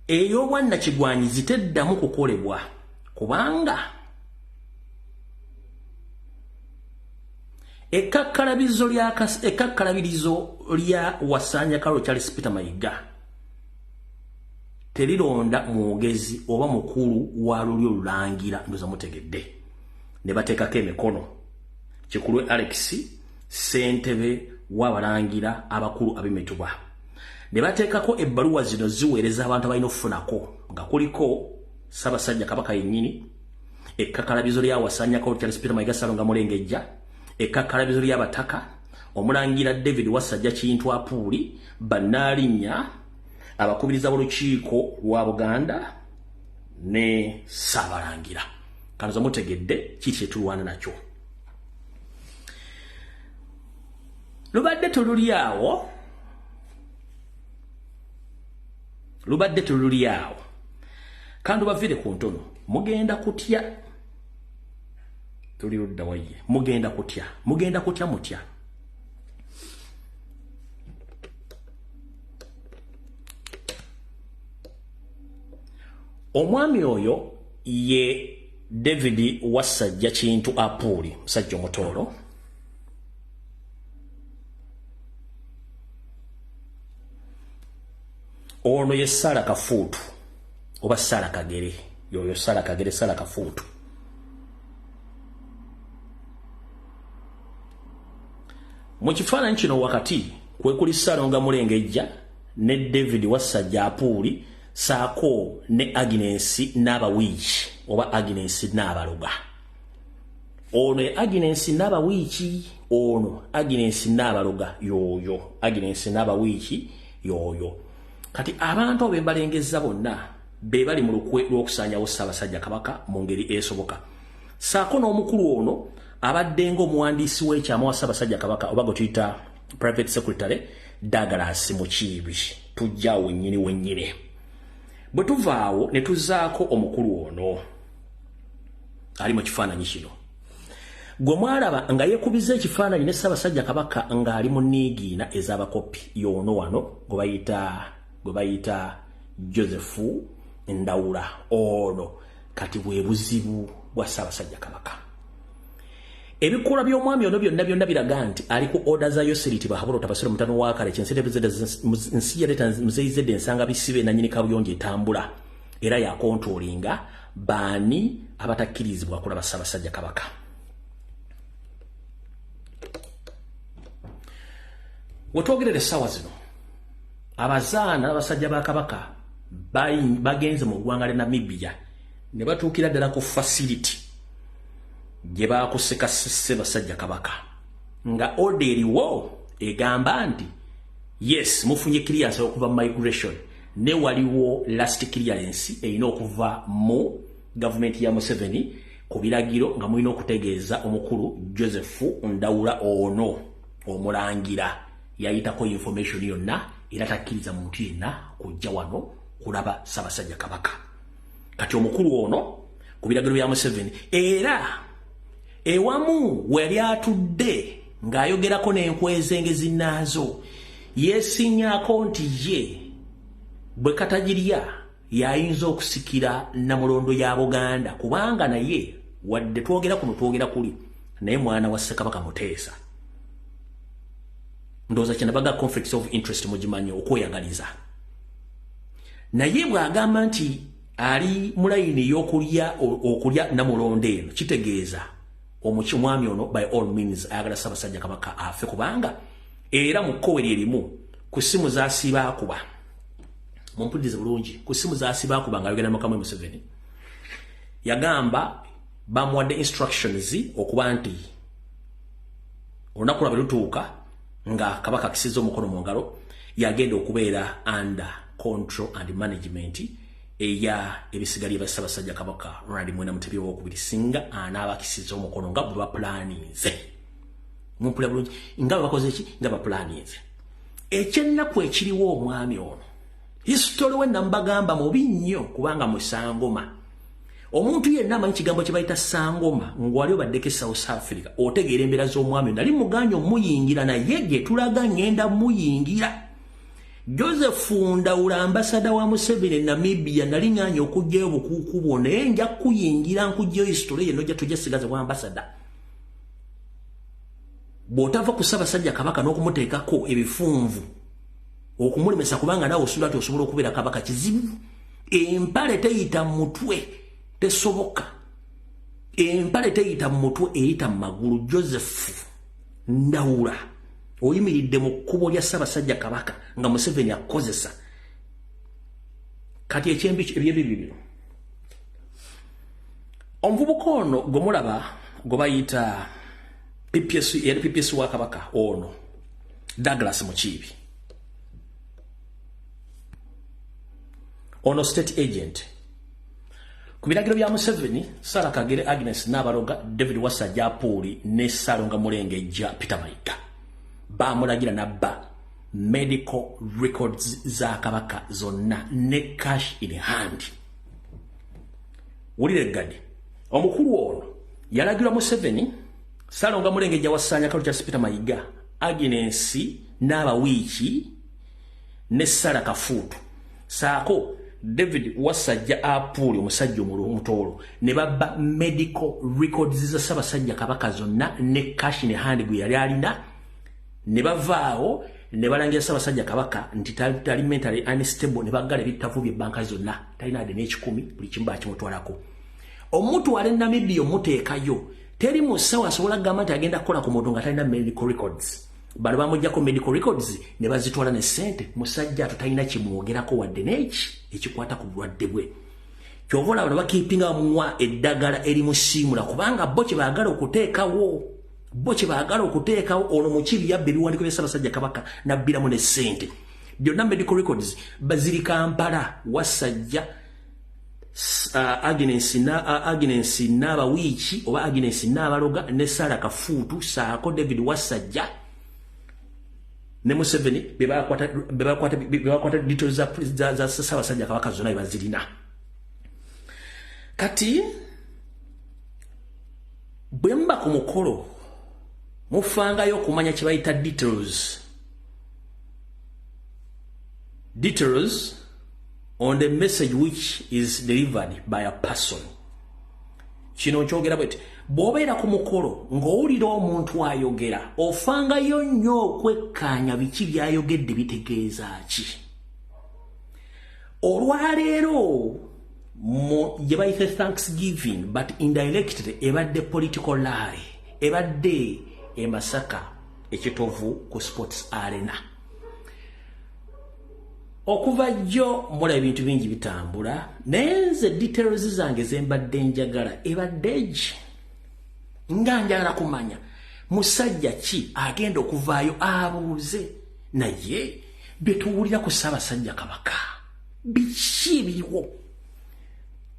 [SPEAKER 1] ey'obwannakigwanyizi teddamu kukolebwa, kubanga ekkakkalabirizo lya Wasaanya Kaloli Charles Peter Mayiga terironda mwogezi oba mukulu wa lulyo olulangira. Ndoza mutegedde. Ne bateekako emikono. Kikulwe Alex ssentebe w'abalangira abakulu ab'emituba. Ne bateekako ebbaluwa zino ziweereza abantu abalina okufunako nga kuliko Ssaabasajja Kabaka yennyini, ekkakalabizo lya Wasaanya Kaloli Charles Peter Mayiga Ssaalongo Mulengejja, ekkakalabizo ly'abataka, omulangira David Wassajja Kintu Apuuli, bannaalinnya, abakubiriza b'olukiiko lwa Buganda ne Ssaabalangira. Kanoza mutegedde kiki kye tulwana nakyo. Lubadde tululi awo. Lubadde tululi awo. Kandi bavire ku ntono, mugenda kutya. Tuli ludda waye. Mugenda kutya. Mugenda kutya mutya. Omwami oyo ye David Wasajja Kintu Apuuli, musajja omutoolo. Ono ye Sara Kafuutu oba Sara Kagere, yoyo Sara Kagere, Sara Kafuutu. Mu kifaananyi kino wakati kwe kuli Ssalonga Mulengejja ne David Wasajja Apuuli saako ne Agnes Nabawiiki oba Agnes Nabaloga. Ono ye Agnes Nabawiiki, ono Agnes Nabaloga yoyo, Agnes Nabawiiki yoyo. Kati abantu abo be mbalengeza bonna be bali mu lukwe lw'okusaanyawo Ssaabasajja Kabaka mu ngeri esoboka. Saako n'omukulu ono abadde ng'omuwandiisi w'ekyama wa Ssaabasajja Kabaka oba gwe tuyita private secretary Douglas Mukiibi. Tujja awo wennyini wennyini. Bwe tuvaawo ne tuzaako omukulu ono ali mu kifaananyi kino, gwe mwalaba nga yeekubiza ekifaananyi ne Ssaabasajja Kabaka ng'ali mu nniigiina ez'abakopi, y'ono wano gwe bayita Joseph Ndawula. Ono kati bwe buzibu bwa Ssaabasajja Kabaka. Ebikolwa by'omwami ono byonna byonna biraga nti ali ku order za Yoseriti Bahaburo Tabasiro mutano wa kale nsi yaleeta Muzeyi ensanga bisibe nannyini kabuyonjo etambula, era yakontrolinga baani abatakkirizibwa kulaba Ssaabasajja Kabaka. Wetwogerera essaawa zino, abazaana n'abasajja ba Kabaka bagenze mu ggwanga lya Namibia ne batuukira ddala ku facility gye baakuseka Ssaabasajja Kabaka, nga order eriwo egamba nti yes, mufunye clearance okuva mu migration, ne waliwo last clearance erina okuva mu gavumenti ya Museveni ku biragiro nga mulina okutegeeza omukulu Joseph Ndawula ono omulangira yayitako information yonna, era takkiriza muntu yenna kujja wano kulaba Ssaabasajja Kabaka. Kati omukulu ono ku biragiro bya Museveni, era ewamu we yali atudde ng'ayogerako n'enkwezenge zinnaazo, yeesinyaako nti ye bwe katagirya yayinza okusikira Namulondo ya Buganda, kubanga naye wadde twogera kuno twogera kuli naye mwana wa Ssekabaka Muteesa. Ndowooza kyenabaga conflicts of interest mugimanyi, okweyagaliza. Naye bw'agamba nti ali mu layini ey'okulya okulya Namulondo eno, kitegeeza omwami ono by all means ayagala Ssaabasajja Kabaka afe, kubanga era mu kkowe lye limu ku ssimu z'asiiba akuba, mumpulirize bulungi, ku ssimu z'asiiba akuba ng'ayogera Mukama Museveni, yagamba bamuwadde instructions okuba nti olunaku lwabwe lutuuka nga Kabaka akisizza omukono mu ngalo, yagenda okubeera under control and management eya ebisigalye bya Ssaabasajja Kabaka Ronald Mwenda Mutebi owokubiri, singa anaaba akisizza omukono nga bwe baplaninze. Mumpulira bulungi? Nga bwe bakoze ki? Nga baplaninze. Ekyennaku ekiriwo, omwami ono history we nambagamba mubi nnyo, kubanga musangoma. Omuntu yenna amanyi kigambo kye bayita sangoma, ng'wali obaddeko e South Africa, otegeera embeera z'omwami. Nali muganye omuyingira, naye gye tulaga ngenda muyingira. Joseph Ndawula, ambassador wa Museveni e Namibia, nali ŋŋaanye okuggyayo obukuuku bwo, naye nja kuyingira nkuggyayo history yenno, ojja tujja sigaza bwa ambassador. Bw'otava ku Ssaabasajja Kabaka n'okumuteekako ebifunvu okumulemesa, kubanga naawe osula nti osobola okubeera kabaka, kizibu. Empale teyita mu mutwe, tesoboka. Empale teyita mu mutwe, eyita mu magulu. Joseph Ndawula, oyimiridde mu kkubo lya Ssaabasajja Kabaka nga Museveni akozesa. Kati ekyembi ebyebibi bino, omuvubuka ono gwe mulaba gwe bayita PPS, yali PPS wa Kabaka ono Douglas Mukiibi, ono state agent ku biragiro bya Museveni, Sara Kagere, Agnes Nabaloga, David Wasajja Apuuli ne Ssalonga Mulengejja Peter Mayiga bamulagira nabba Medical records za Kabaka zonna ne cash in hand. Wulire gadi omukulu ono yalagirwa Museveni, Salonga Mulengejja, Wasanya Kalu, Peter Mayiga, Agnes n'abawiiki ne Sara Kafuutu saako David Wasajja Apuuli, omusajja omutoolo, ne babba medical records za Ssaabasajja Kabaka zonna ne cash in hand gwe yali alina, ne bavaawo ne balangira Ssaabasajja Kabaka nti tali mentally unstable, ne baggala ebitavu by'ebbanka zonna, talina wadde n'ekikumi, buli kimu bakimutwalako. Omutwala e Namibia omuteekayo, teri musawo asobola kugamba nti agenda kukola ku muntu nga talina medical records. Bano bamugjako medical records ne bazitwala ne ssente. Musajja ato talina kimwogerako wadde n'eki ekikwata ku bulwadde bwe. Kyova olaba bano bakeepinga bamuwa eddagala erimusiimula, kubanga bo kye baagala okuteekawo, bo kye baagala okuteekawo, ono mukibi yabba ebiwandiiko bya Ssaabasajja Kabaka n'abbiramu ne ssente byonna. Medical records baziri Kampala. Wasajja, Agnes na Agnes n'abawiiki oba Agnes n'abaloga ne Sara Kafuutu saako David Wasajja ne Museveni bebakwata details za Ssaabasajja Kabaka zonna bebazirina. Kati bwe mba ku mukolo, mufangayo okumanya kye bayita details, details on the message which is delivered by a person. Kino nkyogera bweti: bw'obeera ku mukolo ng'owulira omuntu ayogera, ofangayo nnyo okwekkaanya biki by'ayogedde, bitegeeza ki. Olwaleero gye bayita Thanksgiving, but indirectly ebadde political rally, ebadde e Masaka ekitovu ku Sports Arena. Okuva jjo mula ebintu bingi bitambula, naye nze details zange zembadde njagala ebadde egi nga njagala kumanya musajja ki agenda okuvaayo abuuze, naye byetuwulira ku Ssaabasajja Kabaka biki ebiriwo?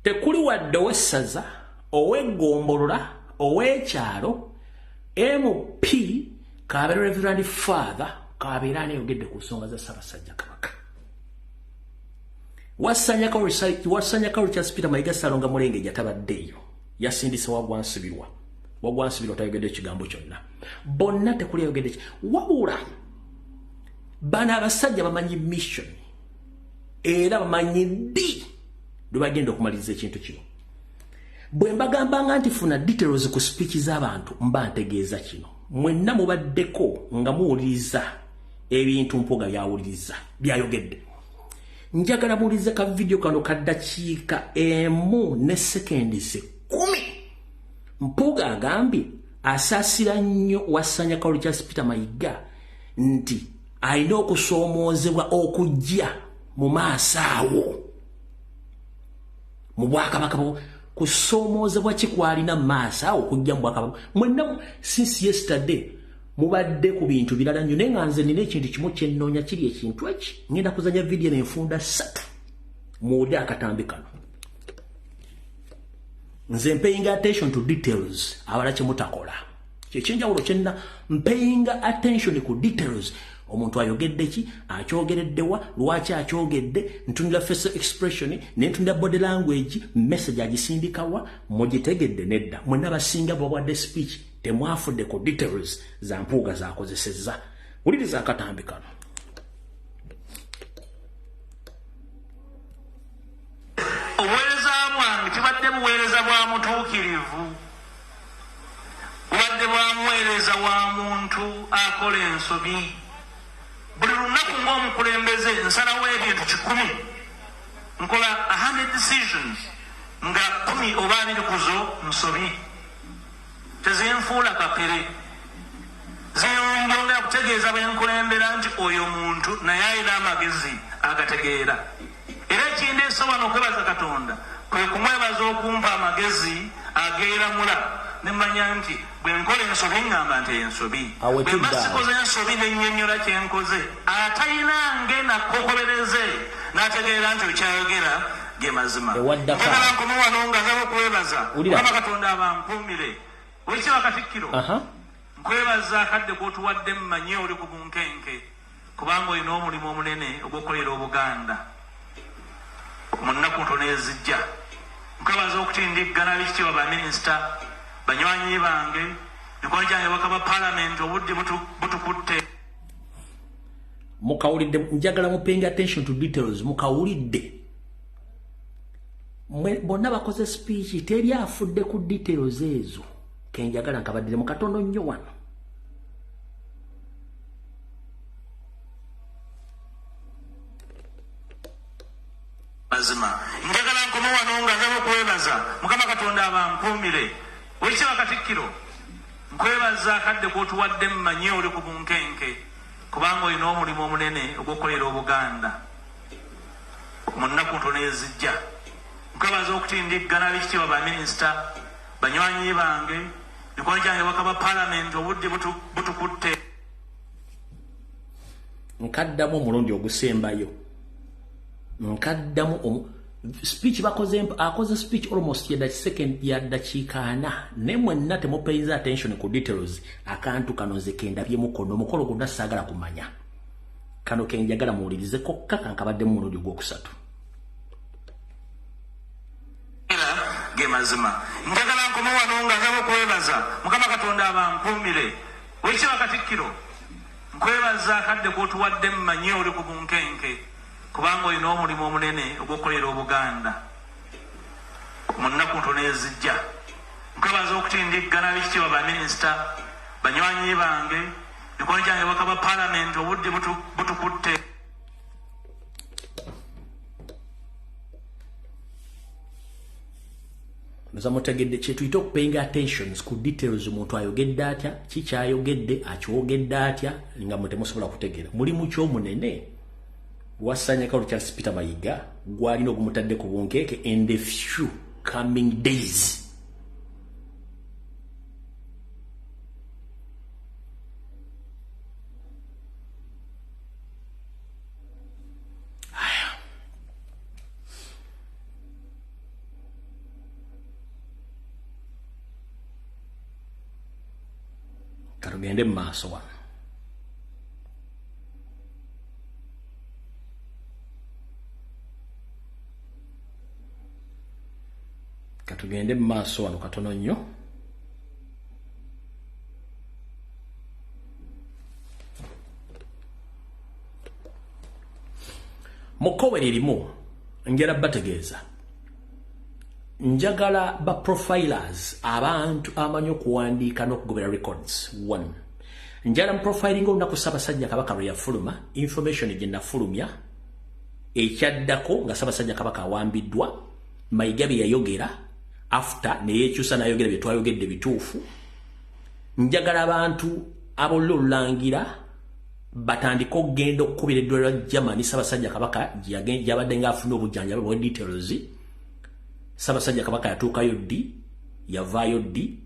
[SPEAKER 1] Tekuli wadde owessaza, ow'eggombolola, ow'ekyalo, MP, kabeera Reverend Father, kabeera anayogedde ku nsonga za Ssaabasajja Kabaka. Wasanyako Richard Peter Mayiga, Salonga Mulengejja tabaddeeyo, yasindise Wagwansibirwa. Wagwansibirwa tayogedde ekigambo kyonna. Bonna tekuli ayogedde ki. Wabula bano abasajja bamanyi mission era bamanyi ddi lwe bagenda okumaliriza ekintu kino. Bwe mbagambanga nti funa details ku speech z'abantu, mba ntegeeza kino: mwenna mubaddeko nga muwuliriza ebintu Mpuuga byawuliriza, byayogedde. Njagala muwulirize ka vidiyo kano ka ddakiika 1 ne seconds 10. Mpuuga agambye asaasira nnyo Wasanyaka Richard Peter Mayiga nti alina okusoomoozebwa okujja mu maaso awo mu bwakabaka. Kusoomoozebwa ki kwalina mu maaso awo okujja mu bwakabaka? Mwenna since yesterday mubadde ku bintu birala nnyo, naye nga nze nina ekintu kimu kyennoonya, kiri ekintu eki. Ngenda kuzanya vidiyo n'enfunda 3, muwulire akatambi kano. Nze mpaying attention to details, abala kyemutakola kyekyenjawulo kyenna. Mpaying attention ku details: omuntu ayogedde ki, akyogereddewa, lwaki akyogedde, ntunula facial expression, nentunula body language, message agisindikawa. Mugitegedde nedda? Mwenna basinga bawadde speech, temwafudde ku details za Mpuuga zakozesezza. Wuliriza akatambi kano.
[SPEAKER 4] Obuweereza bwange tibadde buweereza bwa mutuukirivu, bubadde bwa muweereza wa muntu akola ensobi. Buli lunaku ng'omukulembeze nsalawo ebintu 100, nkola 100 decisions, nga 10 oba 20 kuzo nsobi. Tezinfuula kapere, zinjongera kutegeeza bwenkulembera nti oyo muntu naye alina amagezi agategeera. Era ekindeesa wano okwebaza Katonda kwe kumwebaza okumpa amagezi ageeramula, nemanya nti bwe nkola ensobi ŋŋamba nti ensobi, bwe mba sikoze ensobi nennyonnyola kyenkoze, atalina nge nakokobereze n'ategeera nti okyayogera ge mazima. Njagala nkome wano nga nsaba okwebaza Mukama Katonda abankuumire. Oweekitiibwa Katikkiro, nkwebaza akadde k'otuwadde. Mmanyi oli ku bunkenke. Kubanga olina omulimu omunene ogw'okukolera Obuganda mu nnaku ntono ezijja. Nkwebaza okutindiggana ab'ekitiibwa baminisita, banywanyi bange, mikono gyange ababaka ba paalamenti, obudde butukutte.
[SPEAKER 1] Mukawulidde, njagala mu paying attention to details. Mukawulidde bonna bakoze speech, teri afudde ku details ezo. Kenjagala nkabaddire mu katono nnyo wano.
[SPEAKER 4] Mazima njagala nkome wano nga nzaba okwebaza Mukama Katonda abankuumire. Oweekitiibwa Katikkiro, nkwebaza akadde k'otuwadde, mmanyi oli ku bunkenke kubanga olina omulimu omunene ogw'okukolera Obuganda mu nnaku ntono ezijja. Nkwebaza okutindiggana ab'ekitiibwa baminisita, banywanyi bange, mikono gyange ababaka ba paalamenti, obudde butukutte.
[SPEAKER 1] Nkaddamu omulundi ogusembayo, nkaddamu. Speech bakoze, akoze speech almost ya second ya dakiika 40, naye mwenna temupayinza attention ku details. Akantu kano nze kendabye mukono omukolo gwonna, saagala kumanya. Kano kenjagala muwulirize kokka, kankabaddemu omulundi ogwokusatu.
[SPEAKER 4] Ge mazima njagala nkome wano nga nzaba okwebaza Mukama Katonda abankuumire. Oweekitiibwa Katikkiro, nkwebaza akadde k'otuwadde, mmanyi oli ku bunkenke kubanga olina omulimu omunene ogw'okukolera Obuganda mu nnaku ntono ezijja. Nkwebaza okutindiggana ab'ekitiibwa baminisita, banywanyi bange, mikono gyange ababaka ba paalamenti, obudde butukutte.
[SPEAKER 1] Nza mutegedde kyetuyita okupaying attentions ku details. Omuntu ayogedde atya, kikyayogedde, akyogedde atya, nga mwe temusobola kutegeera. Mulimu kyomunene wasanyako Charles Peter Mayiga gwalina ogumutadde ku bunkeeke in the few coming days. Katugende mu maaso wano. Katugende mu maaso wano katono nnyo. Mu kkowe erimu njala bategeeza, njagala ba profilers, abantu amanyi okuwandiika n'okugobera records. One, njala mu profiling olunaku Ssaabasajja Kabaka lwe yafuluma, information gye nafulumya ekyaddako nga Ssaabasajja Kabaka awambiddwa, Mayiga bye yayogera after neyekyusa n'ayogera bye twayogedde bituufu. Njagala abantu abolula olulangira batandike okugenda okukubira eddwaliro lwa Germany Ssaabasajja Kabaka gyabadde ng'afuna obujjanjabi bwa details. Ssaabasajja Kabaka yatuukayo ddi, yavaayo ddi,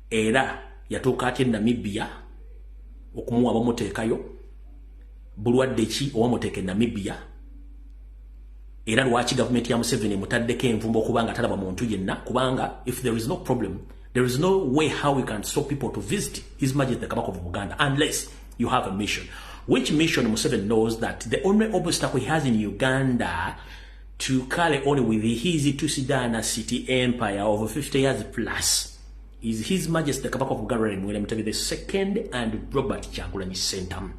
[SPEAKER 1] era yatuuka atya e Namibia, okumuwa bamuteekayo bulwadde ki owamuteeka e Namibia, era lwaki gavumenti ya Museveni emutaddeko envumbo okubanga talaba muntu yenna? Kubanga if there is no problem, there is no way how we can stop people to visit His Majesty the Kabaka of Buganda unless you have a mission, which mission Museveni knows that the only obstacle he has in Uganda to carry on with his Tutsi dynasty empire of 50 years plus is His Majesty the Kabaka of Buganda, Muwenda Mutebi the Second and Robert Kyagulanyi Ssentamu.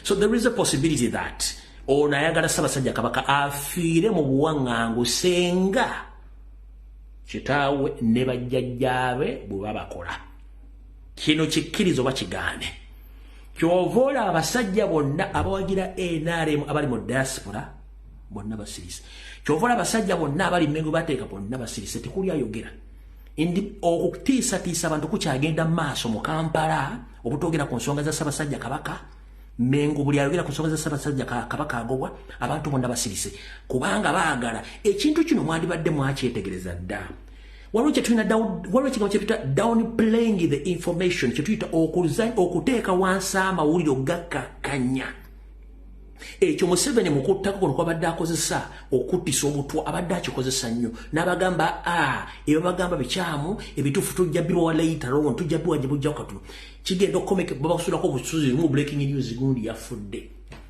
[SPEAKER 1] So there is a possibility that ono ayagala Ssaabasajja Kabaka afiire mu buwaŋŋangu senga kitaawe ne bajjajjaabe bwe babakola. Kino kikkiriza oba kigaane. Kyova olaba abasajja bonna abawagira NRM abali mu diaspora bonna basirise. Kyova olaba abasajja bonna abali Mmengo bateeka bonna basirise, tekuli ayogera. Okutiisatiisa abantu kukyagenda mu maaso mu Kampala obutogera ku nsonga za Ssaabasajja Kabaka. Mengo buli ayogera ku nsonga za Ssaabasajja Kabaka agobwa. Abantu bonna basirise kubanga baagala ekintu kino. Mwandibadde mwakyetegereza dda. Waliwo kyetulina, waliwo ekigambo kyetuyita down playing the information, kyetuyita okuteeka wansi amawulire, ogakkakkanya. Ekyo Museveni mukuttako kuno kwabadde akozesa okuttisa obutwa, abadde akikozesa nnyo n'abagamba a ebyo bagamba bikyamu, ebituufu tujja bibawa later on, tujja biwa gye bujja katono. Kigenda okukomeka babakusulako obusuzi mu breaking news, gundi yafudde.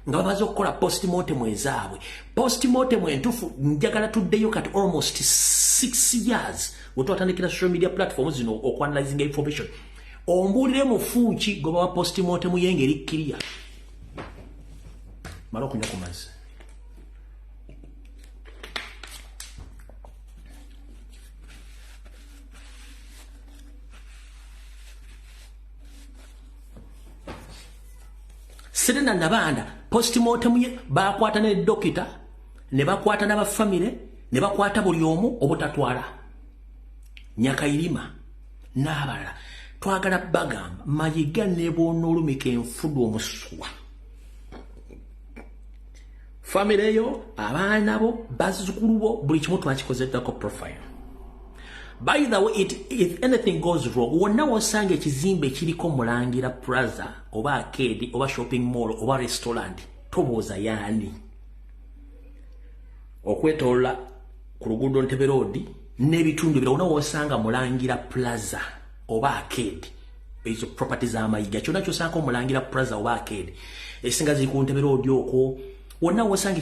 [SPEAKER 1] Nga bamaze okukola postmortem ezaabwe. Postmortem entuufu njagala tuddeyo kati almost 6 years we twatandikira social media platforms zino okuanalyzinga information. Ombuulire mufu ki gwe bawa postmortem ye ng'eri clear. Mala okunywa ku mazzi. Serena Nabanda postmortem ye bakwata ne dokita ne bakwata n'abafamire ne bakwata buli omu obutatwala Nyakayirima n'abalala. Twagala bagamba Mayiga ne bw'onoolumika enfudu omusuwa, famire yo, abaana bo, bazzukulu bo, buli kimu twakikozeddako profile. By the way, if anything goes wrong, wonna wosanga ekizimbe ekiriko Mulangira Plaza oba arcade oba shopping mall oba restaurant, tobuuza yaani. Okwetolola ku luguudo Ntebe Road n'ebitundu ebirala, wonna wosanga Mulangira Plaza oba arcade, ezo property za Mayiga. Kyonna kyosanga Mulangira Plaza oba arcade, esinga ziri ku Ntebe Road okwo, wonna wosanga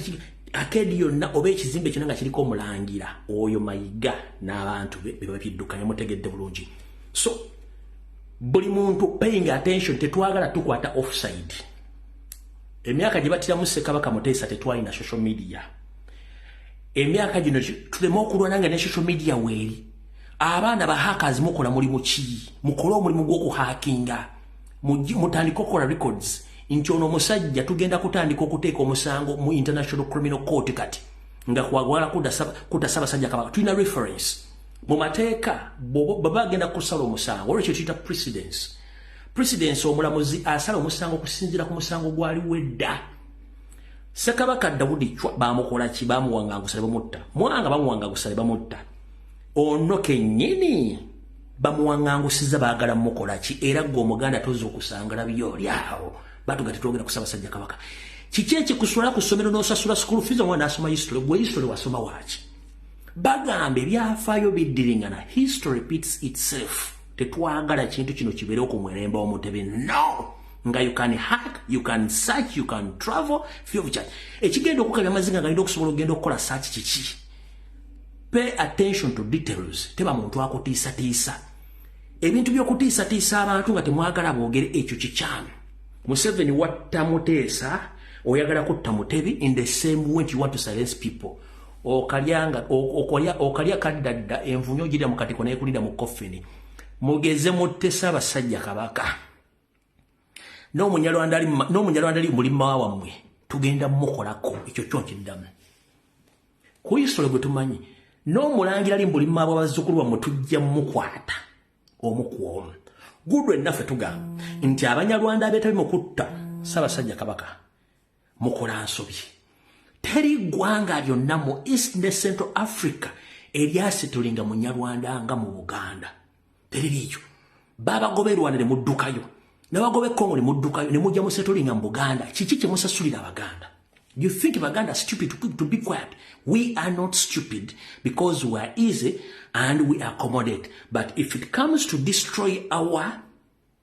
[SPEAKER 1] arcade yonna oba ekizimbe kyonna nga kiriko Omulangira, oyo Mayiga n'abantu be be babiddukanya. Mutegedde bulungi? So buli muntu paying attention, tetwagala tukwata offside. Emyaka gye battiramu Ssekabaka Muteesa tetwalina social media. Emyaka gino tuleme okulwana nga ne social media weeri. Abaana ba hackers, mukola mulimu ki? Mukole omulimu gw'okuhackinga, mutandike okukola records nti ono omusajja tugenda kutandika okuteeka omusango mu International Criminal Court. Kati nga kwagala kutta Ssaabasajja Kabaka, tulina reference mu mateeka. Bwe bagenda kusala omusango, olwekyo tuyita precedence. Precedence, omulamuzi asala omusango okusinziira ku musango gwaliwo edda. Ssekabaka Dawudi Chwa bamukola ki? Bamuwangangusa ne bamutta. Mwanga bamuwangangusa ne bamutta. Ono kennyini bamuwaŋŋangusiza, baagala mukola ki? Era gwe Omuganda tozza okusangala byoli awo batuga tetwogera ku Ssaabasajja Kabaka. Kiki ekikusula ku ssomero n'osasula school fees, omwana n'asoma history? Gwe history wasoma waaki? Bagamba ebyafaayo biddiringana, history repeats itself. Tetwagala kintu kino kibeere ku mwerembe Omutebe. No, nga you can hack, you can search, you can travel free of charge. Ekigenda okukabya amazinga nga alina okusobola okugenda okukola search kiki? Pay attention to details. Teba muntu akutiisatiisa. Ebintu by'okutiisatiisa abantu nga temwagala boogere, ekyo kikyamu. Museveni watta Muteesa, oyagala kutta Mutebi in the same way you want to silence people. Okalyanga okolya okalya kaddadda, envunyo ogirya mu katiko nekulira mu coffin. Mugeze mutte Ssaabasajja Kabaka n'Omunyarwanda ali mulima wammwe, tugenda mukolako. Ekyo kyo nkiddamu ku history gwe tumanyi. N'omulangira ali mulima bw'abazzukulu bammwe, tujja mukwata omu ku omu. Gudwe ennaffe tugamba nti Abanyarwanda abeetabi mu kutta Ssaabasajja Kabaka, mukola nsobi. Teri ggwanga lyonna mu East ne Central Africa eryasettlinga Munyarwanda nga mu Buganda, teririiyo. Babagoba e Rwanda ne muddukayo, nabagoba e Congo ne muddukayo, ne mujja musettlinga mu Buganda. Kiki kye musasulira Abaganda? You think Baganda are stupid to be quiet? We are not stupid because we are easy and we accommodate. But if it comes to destroy our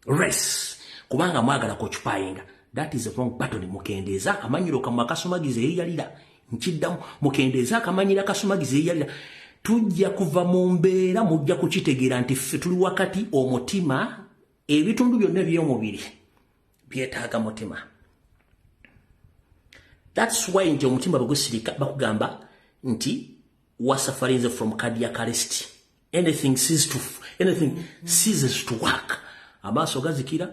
[SPEAKER 1] race, kubanga mwagala kuoccupyinga, that is the wrong button. Mukendeeza akamanyiro kammwe akasumagiza eriyalira. Nkiddamu, mukendeeza akamanyiro akasumagiza eriyalira. Tujja kuva mu mbeera, mujja kukitegeera nti ffe tuli wakati omutima, ebitundu byonna eby'omubiri byetaaga mutima. That's why nti omutima bwe gusirika bakugamba nti wasufferinze from cardiac arrest. Anything ceases to work, amaaso gazikira,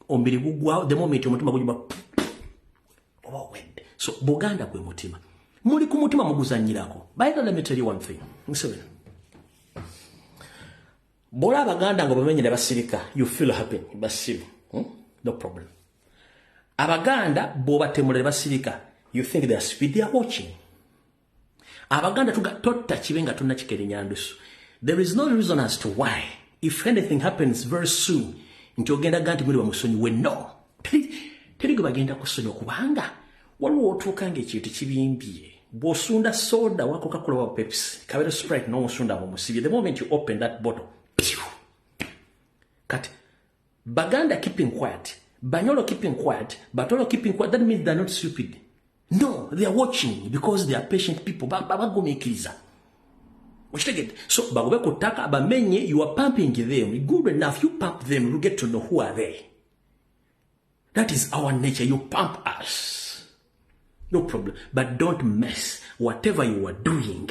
[SPEAKER 1] omubiri gugwawo. The moment omutima gujuba, oba owedde. So Buganda gwe mutima, muli ku mutima muguzanyirako. By the, let me tell you one thing, Museveni, bw'ola Abaganda nga bamenye ne basirika, you feel happy. Basiru, No problem. Abaganda bw'obatemula ne basirika, you think they are stupid. They are watching. Abaganda tuga totta kibe nga tonnakikera nyandusu. There is no reason as to why, if anything happens very soon, nti ogenda ga nti muli bamusonyiwe. No, teri gwe bagenda kusonyiwa, kubanga waliwo otuuka ng'ekintu kibimbye. Bw'osunda soda wa Coca-Cola wa Pepsi, kabere Sprite, n'omusunda mumusibye, the moment you open that bottle, pew! Kati Baganda keeping quiet Banyolo keeping quiet, Batolo keeping quiet, that means they're not stupid. No, they are watching because they are patient people. Bagumiikiriza. Okitegedde? So bagobe ku ttaka bamenye, you are pumping them. Good enough, you pump them, you get to know who are they. That is our nature. You pump us. No problem. But don't mess. Whatever you are doing,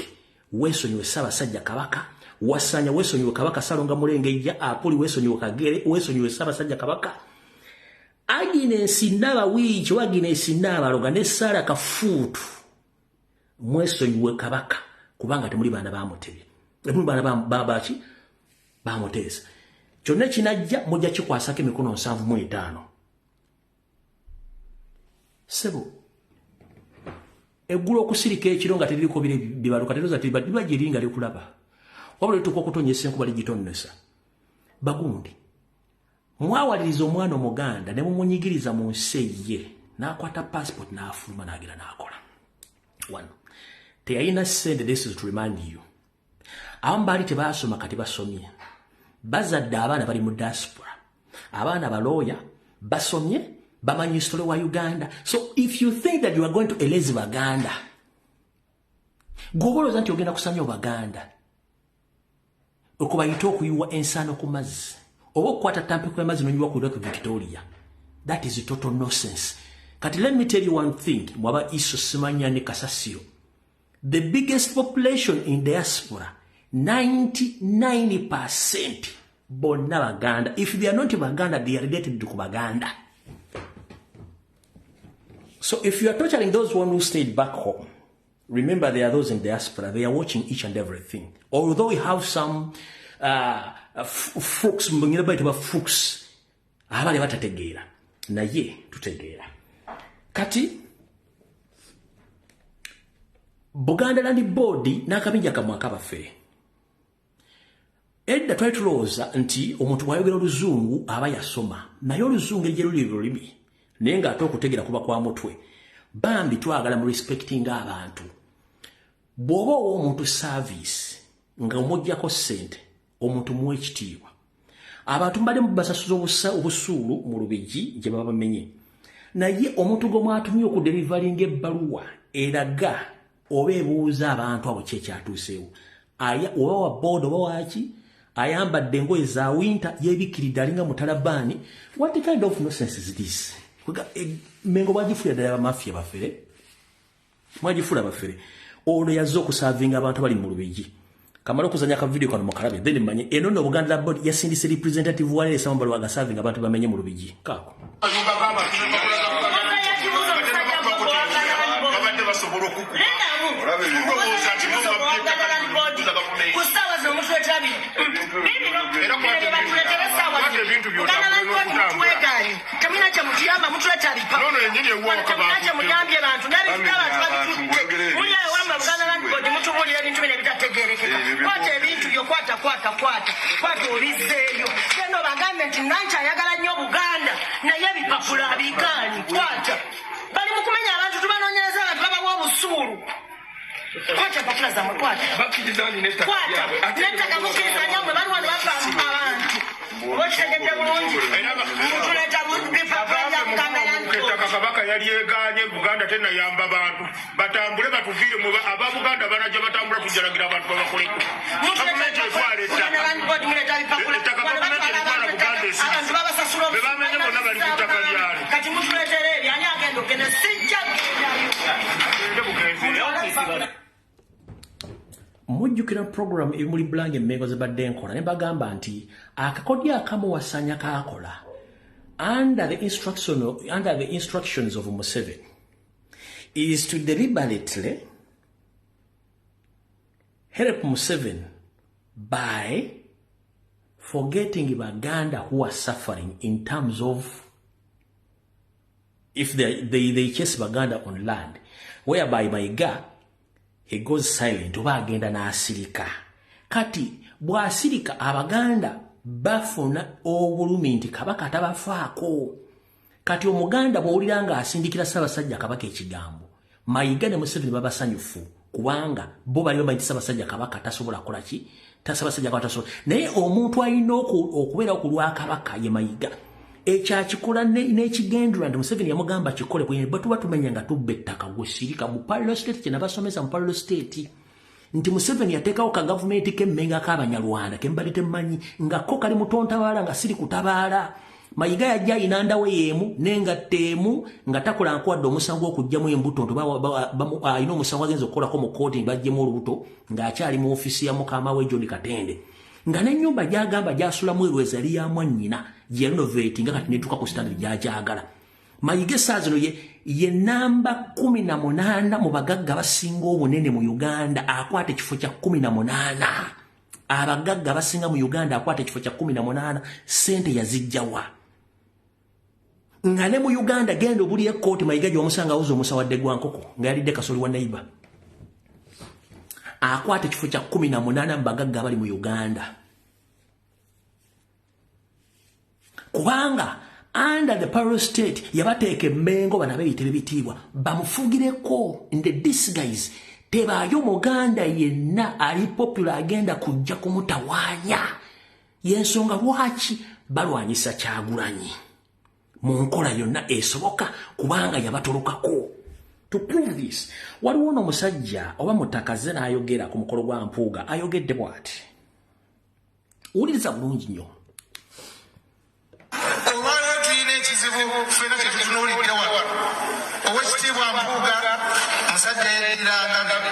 [SPEAKER 1] weesonyiwe Ssaabasajja Kabaka, Wasanya weesonyiwe Kabaka Salonga Mulengejja, Apuli weesonyiwe Kagere, weesonyiwe Ssaabasajja Kabaka. Agnes Nabawiiki, Agnes Nabaloga ne Sara Kafuutu, mwesonyiwe Kabaka kubanga temuli baana ba Mutebi. Temuli baana ba Bamuteesa. Kyonna kinajja mujja kikwasako emikono 75. Sebo eggulu okusirika ekiro nga teririko bibaluka teroza biba giri nga likulaba. Wabula lituuka okutonyesa enkuba ligitonnesa. Bagundi mwawaliriza omwana Omuganda ne mumunyigiriza mu nsi ye n'akwata passport n'afuluma n'agira n'akola. One, teyalina ssente, this is to remind you. Abamu baali tebaasoma kati basomye. Bazadde abaana bali mu diaspora. Abaana balooya basomye, bamanyi history wa Uganda. So if you think that you are going to erase Baganda, gw'oba nti ogenda kusamya Obaganda, okubayita okuyiwa ensaano ku mazzi oba okukwata tampi kw'amazzi n'onyiwa ku Lake Victoria. That is total nonsense. Kati let me tell you one thing, mwaba iso simanya ne kasasiro. The biggest population in diaspora, 99% bonna Baganda. If they are not Baganda, they are related to Baganda. So if you are torturing those one who stayed back home, remember there are those in diaspora. They are watching each and everything. Although we have some folks, folks, abali batategeera, naye tutegeera. Kati Buganda Land Board n'akabinja kamwe akabaffe. Edda twali tulowooza nti omuntu bw'ayogera oluzungu aba yasoma, naye oluzungu eri gye luli lulimi, naye ng'ate okutegeera kuba kwa mutwe. Bambi twagala mu respecting abantu. Bw'oba owa omuntu service nga omuggyako ssente, omuntu muwe ekitiibwa. Abantu mbadde mubasasuza obusuulu mu Lubigi gye baba bamenye. Naye omuntu gwe mwatumye okuderivalinga ebbaluwa eraga oba ebuuza abantu abo ki ekyatuuseewo. Oba wa boda oba waaki, ayambadde engoye za winter, yeebikkiridde alinga mutalabaani. What kind of nonsense is this? Mengo bagifuula ddala bamafiya bafere. Mwagifuula bafere. Ono yazze okusaavinga abantu abali mu Lubigi. Kamala okuzanya ka video kano mukalabe, then mmanye eno nno Buganda Board yasindise representative wa Lesa Mbalu agasavinga abantu bamenye mu Lubigi. Kaako.
[SPEAKER 5] Kabaka yali yegaanye Buganda tenayamba bantu batambule batuviire mu aba Buganda banajja batambula tujalagira abantu babakoleko.
[SPEAKER 1] Mujjukira program ebimuli blange emmengo ze badde nkola ne bagamba nti akakodyo akamu Wasanya kaakola under the instructions of Museveni is to deliberately help Museveni by forgetting Baganda who are suffering in terms of if they chase Baganda on land, whereby Mayiga he goes silent oba agenda n'asirika. Kati bw'asirika Abaganda bafuna obulumi nti Kabaka tabafaako. Kati Omuganda bw'owulira ng'asindikira Ssaabasajja Kabaka ekigambo, Mayiga ne Museveni babasanyufu kubanga bo bali bamanyi nti Ssaabasajja Kabaka tasobola kukola ki, Ssaabasajja Kabaka tasobola. Naye omuntu alina okubeerawo ku lwa Kabaka ye Mayiga. Ekyakikola n'ekigendera nti Museveni yamugamba kikole, bwe tuba tumenya nga tubba ettaka gwesirika mu parallel state. Kye nabasomesa mu parallel state nti Museveni yateekawo ka gavumenti k'Emmengo ak'Abanyarwanda kembadde temmanyi, nga ko kali mutontabaala nga siri kutabaala. Mayiga yajja ayina ndawe y'emu n'engatto emu, nga takola nkuwadde omusango gw'okuggyamu embuto nti alina omusango agenza okukolako mu kkooti baggyemu olubuto ng'akyali mu ofiisi ya mukama we John Katende, nga n'ennyumba gy'agamba gy'asulamu erweza yali ya mwannyina gye yarenovate nga kati netuuka ku standard gy'agyagala. Mayiga essaawa zino ye namba 18 mu bagagga abasinga obunene mu Uganda, akwata ekifo kya 18. Abagagga abasinga mu Uganda akwata ekifo kya 18. Ssente yazijjawa? Nga ne mu Uganda genda obuli ekkooti, Mayiga gy'omusanga awuza omusawadde gwa nkoko nga yalidde kasoli wa neighbor. Akwata ekifo kya 18 mu bagagga abali mu Uganda, kubanga under the parallel state yabateeka Emmengo bano ab'ebitebe bitiibwa bamufugireko in the disguise. Tebaayo Muganda yenna ali popular agenda kujja kumutawaanya. Yensonga lwaki balwanyisa Kyagulanyi mu nkola yonna esoboka, kubanga yabatolokako. To prove this, waliwo n'omusajja oba mutakaze n'ayogera ku mukolo gwa Mpuuga, ayogedde bw'ati. Wuliriza bulungi nnyo.
[SPEAKER 6] Olwaleero tulina ekizibu ffena kye tutunuulidde wano. Owekitiibwa Mpuuga musajja yeddira Ngabi.